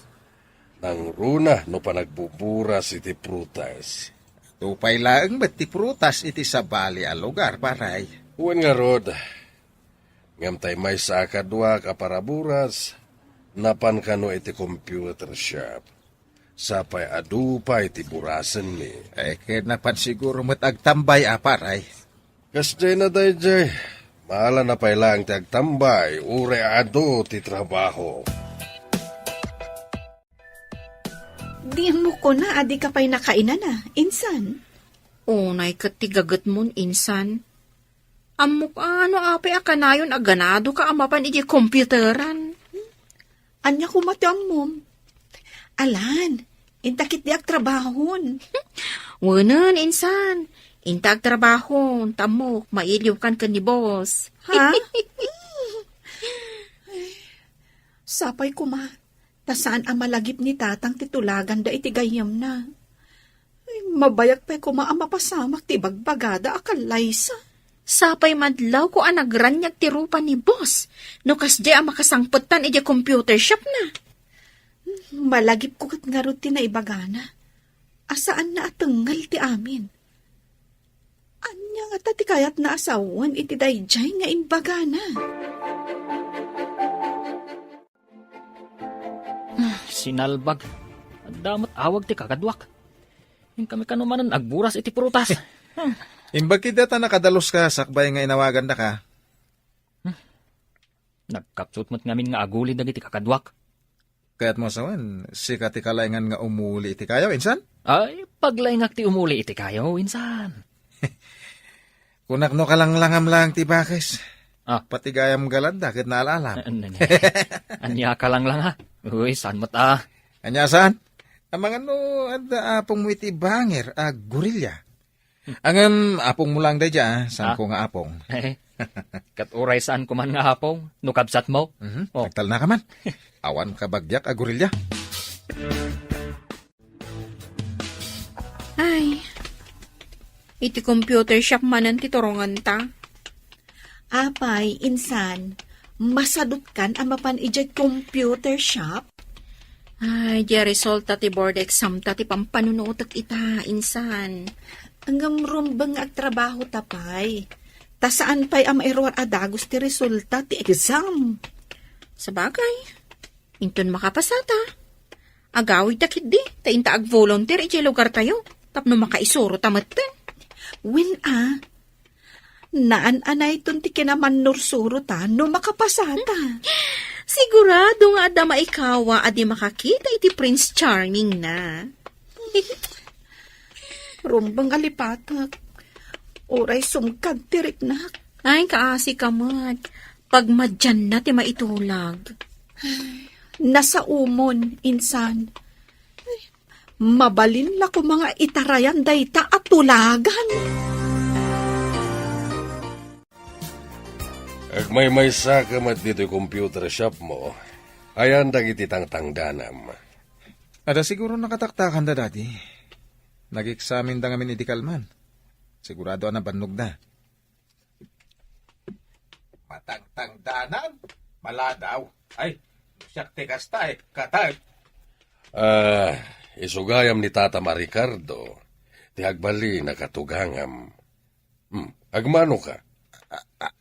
Nangruna no panagbuburas iti prutas. Adu pay laeng met ti prutas iti sabali a lugar, pare. Wen ngarud. Ngem tay maysa a kaduak a paraburas, napan kano iti computer shop. Sapay adu pay ti burasenmi. Eh, ket napan siguro met agtambay a, pare. Kasdiay na daydiay, maala na pay laeng ti agtambay, uray adu ti trabaho. Di mo kuna a dika pay nakainana, insan? Unay ket ti gagetmon, insan. Ammok a no apay a kanayon a ganadoka a mapan idiay computeran. Ania koma ti ammom? Alan, inta ketdi agtrabahon. Wenen, insan. Inta agtrabahon, ta ammok, mailiwkan ken ni boss. Ha? Sapay koma, ta saan a malagip ni tatang ti tulaganda iti gayyemna. Ay, mabayag pay koma a mapasamak ti ibagbagada a kallaysa. Sapay madlawko a nagraniag ti rupa ni boss no kasdiay a makasangpetan idiay computer shop na. Malagipko ket ngarud ti naibagana a saanna a tengngel ti amin. Ania ngata ti kayatna a sawen iti daydiay nga imbagana? Ah, sinalbag. Adda met awag ti kakaduak. Inkami kano manen agburas iti prutas. Hmm. Imbag ketdi ta nakadaluska sakbay nga inawagandaka. Hmm. Nagkapsut met ngamin nga aguli dagiti kakaduak. Kayatmo a sawen, sika ti kalaingan nga umuli iti kayo, insan? Ay, paglaingak ti umuli iti kayo, insan. Kunak no kalanglangam lang ti bakes. Ah. Pati gayam galadda ket naalala. An-, an-, ania kalanglanga? Uy, saan met a? Ania saan? Amangano adda apongmo iti banger a gorilla? Ngem apongmo lang daydiay, ah. Saanko nga apong. Eh, ket uray saanko man nga apong, no kabsatmo. Mhm. Oh. Agtalnaka man. Awan kabagiak a gorilla. Ay, iti computer shop manen ti turonganta. Apay, insan, masadutkan a mapan idiay computer shop? Ay, diay resulta ti board exam ta ti pampanunutek ita, insan. Ngem rumbeng nga agtrabaho ta pay. Ta saan pay a mairuar a dagus ti resulta ti exam. Sabagay, inton makapasata, agawidta ketdi, ta inta agvolunteer idiay lugartayo, tapno makaisurota metten. Wen a, naan-anayton ti kinamannursurota no makapasata. Sigurado nga adda maikawa a di makakita iti Prince Charming na. Rumbeng a lipatek. Uray sumkad ti riknak. Ay, kaasi ka met. Pagmadianna ti maitulag. Nasaomon, insan. Ay, mabalin la koma nga itarayan dayta a tulagan. Agmaymaysa ka met ditoy computer shop mo. Ayan dagiti tangtangdanam. Adda siguro nakataktakanda, Daddy. Nag-examine da ngamin idi kalman. Sigurado a nabannogda. Matangtangdanan? Maladaw. Ay, siak ti kasta, eh. Katag. Ah, isu gayam ni Tatam a Ricardo, ti agbalin a katugangam. Hmm, agmano ka? A-, a-,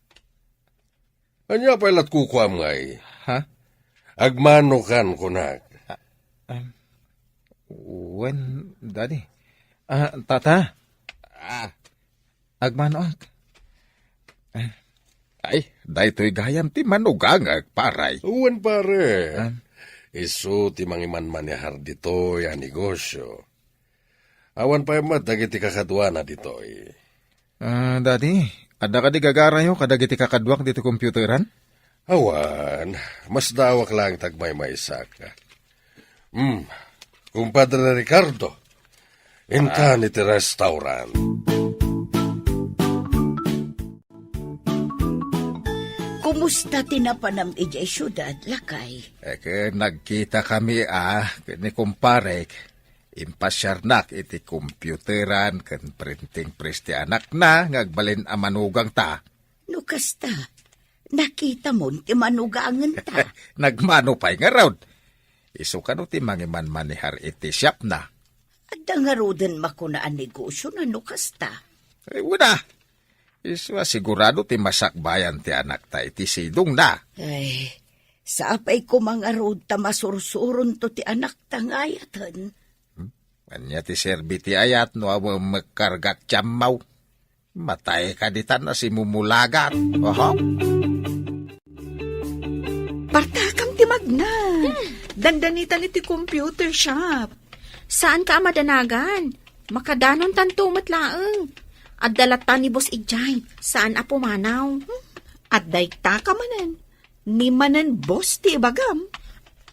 Ania pay lat kukuam ngay? Ha? Agmano kan kunak. Ah, um, wen, Daddy. Ah, Tata. Ah. Agmanoak. Ah. Ay, daytoy gayam ti manugangak, paray. Wen, pare. Ah. Isu ti mangimanmanehar ditoy a negosio. Awan pay met dagiti kakaduana ditoy. Ah, Daddy, Adda kadi gagarayo kadagiti kakaduak ditoy computeran? Awan, masdaawak laeng ti agmaymaysak. Hmm, Kumpadre Ricardo, intan iti restaurant. Kumusta ti napanam idiay siudad, lakay? Eh, ket nagkita kami, ah, ket ni kumparek. Impasiarnak iti computeran ken printing press ti anakna nga agbalin a manugangta. No kasta, nakitamon ti manugangenta. Nagmano pay ngarud. Isu kano ti mangimanmanehar iti shopna. Adda ngaruden makuna a negosiona no kasta? Ay, wen a. Isu a sigurado ti masakbayan ti anakta iti sidongna. Ay, sapay koma ngarud ta masursuronto ti anakta nga ayaten. Hmm? Ania ti serbi ti ayat no awan mekkargat ti ammaw? Matay ka ditan a simumulagat. Oho. Partakam ti magna. Hmm. Dandanitan iti computer shop. Saanka a madanagan. Makadanontanto met laeng. Adda latta ni Boss Ijay. Saan a pumanaw. Hmm. Adda ita ka manen. Ni manen boss ti ibagam.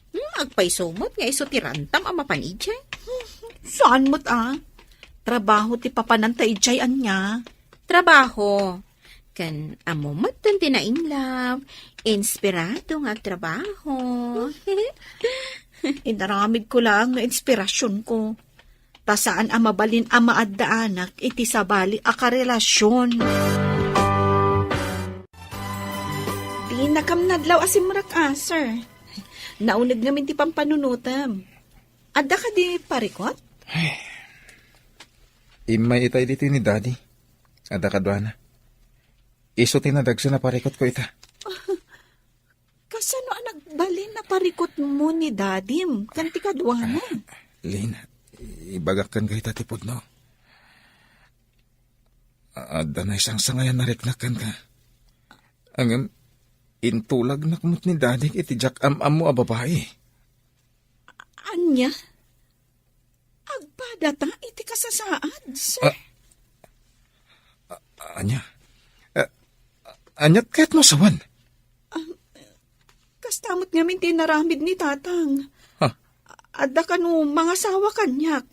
Hmm, agpayso met nga isu ti rantam a mapan idiay. Saan met a? Trabaho ti papananta idiay ania? Trabaho. Ken ammo met ti nainlove, inspirado nga agtrabaho. Inaramidko laeng nga inspirasionko. Ta saan a mabalin a maaddaanak iti sabali a karelasion. Dinakam nadlaw a simrek a, sir. Nauneg ngamin ti pampanunotem. Adda kadi parikot? Ay. Immay itay ditoy ni Daddy. Adda kaduana. Isu ti nadagsen a parikotko ita. Kasano a nagbalin a parikotmo ni Dadim ken ti kaduana? Ah, Lin, ibagak kenka ita ti pudno. Adda naisangsangayan a riknak kenka. Ngem, intulagnak met ni Dadik iti diak am-ammo a babai. Ania? Agpadata iti kasasaad, sir? Ah, a-, ania? Ah, aniat kayatmo a sawen? Ah, kasta met ngamin ti inaramid ni Tatang. Ha? Adda kano mangasawa kaniak.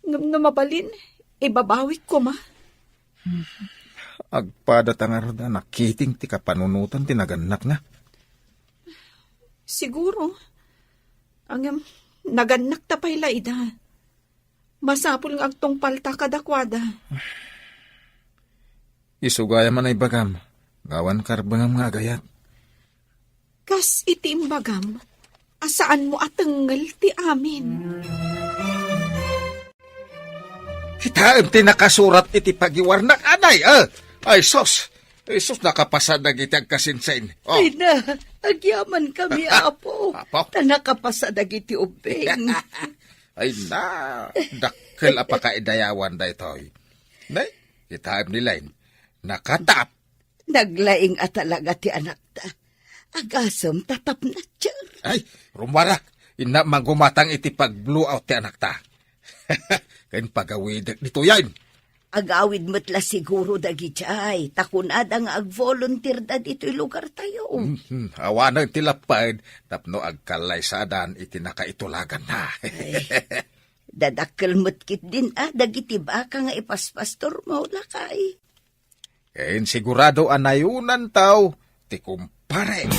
Ngem no mabalin, ibabawik koma. Agpadata ngarud a nakiting ti kapanunotan ti nagannakna. Siguro. Ngem, nagannakta pay la ida. Masapul nga agtungpalta kadakuada. Isu gayam a naibagam, nga awan karbengam nga agayat. Kas iti imbagam, a saanmo a tengngel ti amin. Kitaem ti nakasurat iti pagiwarnak, anay, eh? Ay, sus! Ay, sus, nakapasa dagiti agkasinsin. Oh. Ay na, agyaman kami, Apo. Apo? Ta nakapasa dagiti ubbing. Ay na, dakkel a pakaidayawan daytoy. Nay, kitaem ni Len, nakatap. Naglaing a talaga ti anakta. Agasem ta tapnatcher. Ay, rummuarak. Inna manggumatang iti pag-blowout ti anakta. Ken pagawidek ditoyen. Agawid met la siguro dagidiay, ta kunada nga agvolunteer da ditoy lugartayo. Mhm, awanen ti lapped tapno agkallaysadan iti nakaitulaganna. Ay, dadakkel met ketdin a dagiti baka nga ipaspastormo, lakay. Ken sigurado a nayunantaw ti kumpare.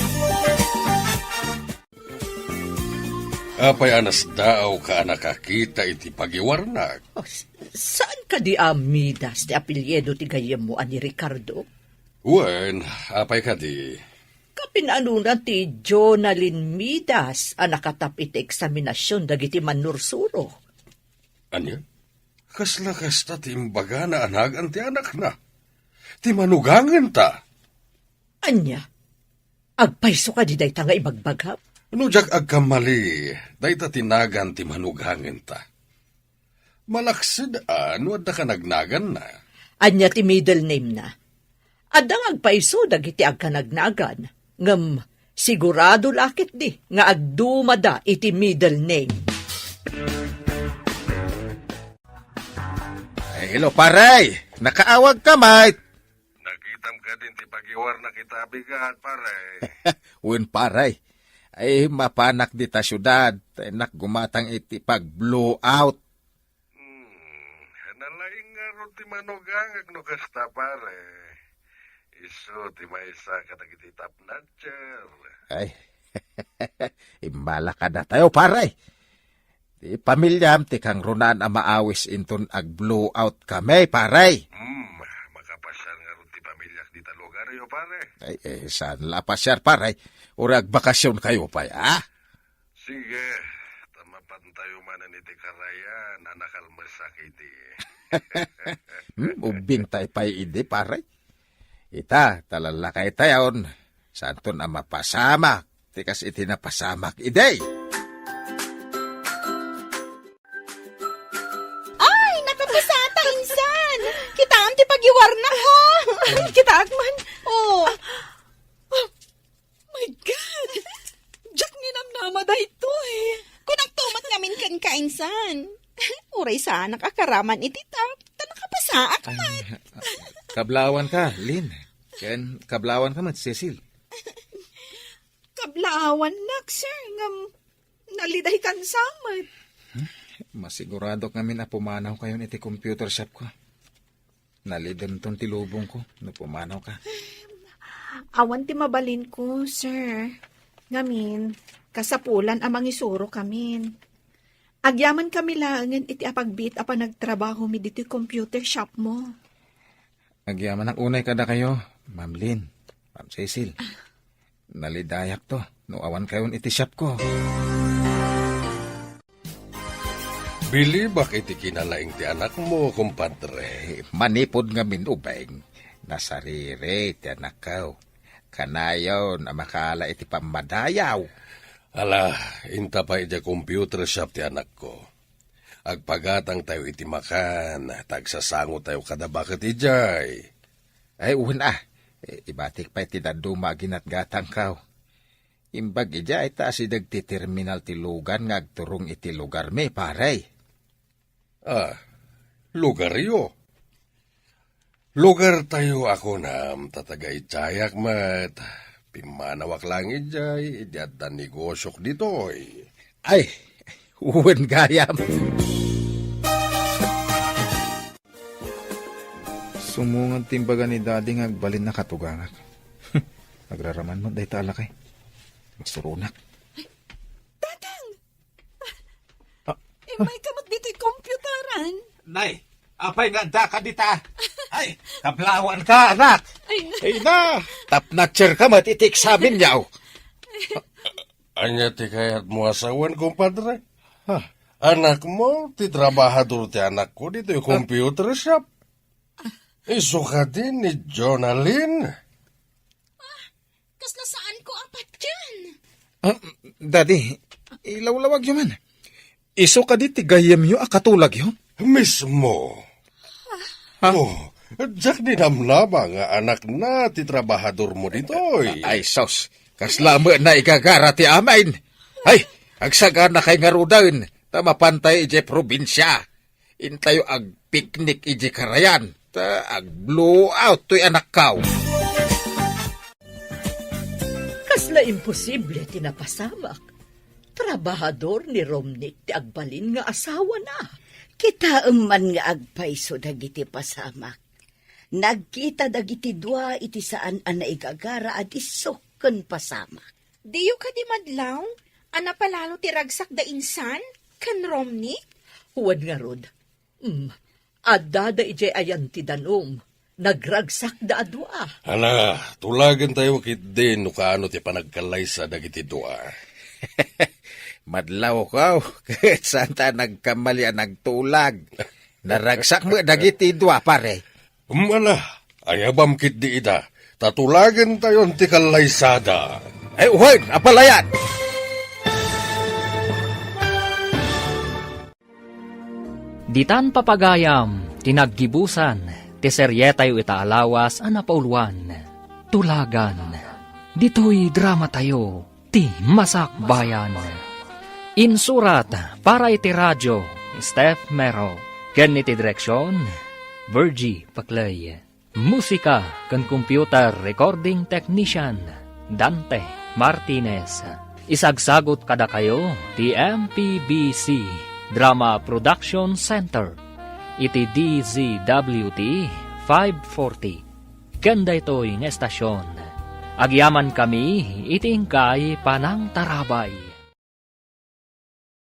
Apay a nasdaawka a nakakita iti pagiwarnak? Oh, s-, saan kadi a Midas ti apelyido ti gayyemmo a ni Ricardo? Wen, apay kadi? Kapinanona ti Jonalyn Midas a nakatap iti eksaminasion dagiti mannursuro. Ania? Kasla kasta ti imbagana a nagan ti anakna? Ti manugangenta? Ania? Agpayso kadi dayta nga ibagbagam? No diak agkamali, dayta ti nagan ti manugangenta. Malaksid a no adda ka nagnaganna. Ania ti middle name na? Adda nga agpayso dagiti agkanagnagan, ngem sigurado la ketdi nga agdumada iti middle name. Ay, hello, pare! Nakaawag ka, mate. Nakitam kadin ti pagiwarnak ita a bigat, pare. Wen, pare. Ay, mapanak dita siudad. Tay nak gumatang iti pag-blowout. Hmm, nalaing ngarud ti manugangak no kasta, pare. Isu ti maysa kadagiti top notcher. Ay, imbala kadatayo, pare. Ti pamilyam ti kangrunaan a maawis inton ag-blowout kami, pare. Hmm, makapasiar ngarud ti pamilyak dita lugaryo, pare. Ay, eh, saan la pasiar, pare? Uray agbakasyon kayo pay, ah? Sige, ta mapantayo manen iti karayan a nakalmesak idi. Hmm, ubbing tayo pay idi, pare. Ita, ta lallakay tayon. Santon a mapasamak. Ti kas iti napasamak idi. Ay, nakapasata, insan! Kitaam ti pagiwarnak, ha? Ay, kitaak man. Oh. Ah, ah, my God! Diak ninamnama daytoy. Kunak to met ngamin kenka, insan. Uray saanak a karaman iti top, ta nakapasaak met. Ay, kablawan ka, Lynn. Ken kablawan ka met, Cecil. Kablaawannak, sir, ngem naliday kan samet. Hmm? Masiguradok ngamin a pumanaw kayon iti computer shop ko. Nalidenton ti lubong ko no pumanaw ka. Awan ti mabalin ko, sir. Ngamin, kasapulan a mangisuro kamin. Agyaman kami laengen iti apagbiit a panagtrabaho mi ditoy computer shop mo. Agyamanak unay kadakayo, Ma'am Lynn, Ma'am Cecil. Nalidayak to, no awan kayon iti shop ko. Bilibak iti kinalaing ti anakmo, kumpadre. Eh, manipud ngamin ubing, nasariri ti anakko. Kanayon a makaala iti pammadayaw. Ala, inta pay idiay computer shop ti anakko. Agpagatangtayo iti makan, ta agsasangotayo kada baket idiay. Ay, wen a. Eh, ibatik pay ti dadduma a ginatgatangko. Imbag idiay ta asideg ti terminal ti lugan nga agturong iti lugarmi, pare. Ah, lugaryo? Lugartayo a kunam, ta taga-idiayak met. Pimmanawak laeng idiay, idi adda negosyok ditoy. Ay, wen gayam. Sumungad ti imbaga ni Daddy nga agbalin a katugangak. Agraraman met dayta a lakay. Masuronak. Tatang! Ah. Immay ka met ditoy computeran. Nay, apay nga addaka dita? Ay, kablawan ka, anak. Ay, na. Ay, na. Top notcher ka met iti eksamen, yaw. Ania ti kayatmo a sawen, kumpadre? Ha? Anakmo, ti trabahador ti anakko ditoy computer shop. Isu kadi ni Jonalyn? Kasla saanko a patien. Ah, Daddy, ilawlawagyo man. Isu kadi ti gayyemyo a katulagyo? Mismo. Ha? Oh, diak ninamnama nga anakna ti trabahadormo ditoy. Ay, sus. Kasla met naigagara ti amin. Ay, agsaganakay ngaruden, ta mapantay idiay probinsia. Intayo agpiknik idiay karayan, ta ag-blowout toy anakkaw. Kasla imposible ti napasamak. Trabahador ni Romnick ti agbalin nga asawana. Kitaem man nga agpayso dagiti pasamak. Nagkita dagiti dua iti saan a naigagara a disso ken pasamak. Diyo kadi madlaw a napalalo ti ragsak da insan ken Romnick? Wen ngarud. Mm, addada idiay ayan ti danum. Nagragsakda a dua. Ala, tulagentayo ketdi no kaano ti panagkallaysa dagiti dua. Madlawko, ket saanta nagkamali a nagtulag. Naragsak met dagiti dua, pare. Ala, ayabam ketdi ida, ta tulagentayon ti kallaysada. Ay, wen, apalayan! Ditan papagayam ti naggibusan ti serietayo ita a lawas a napauluan, Tulagan. Ditoy dramatayo, ti Masakbayan. Insurat para iti radio, Steph Mero. Ken iti direksion, Virgie Paclay. Musika ken computer recording technician, Dante Martinez. Isagsagut kadakayo ti M P B C Drama Production Center iti D Z W T five forty. Ken daytoy nga estasion, agyamankami iti inkay panangtarabay.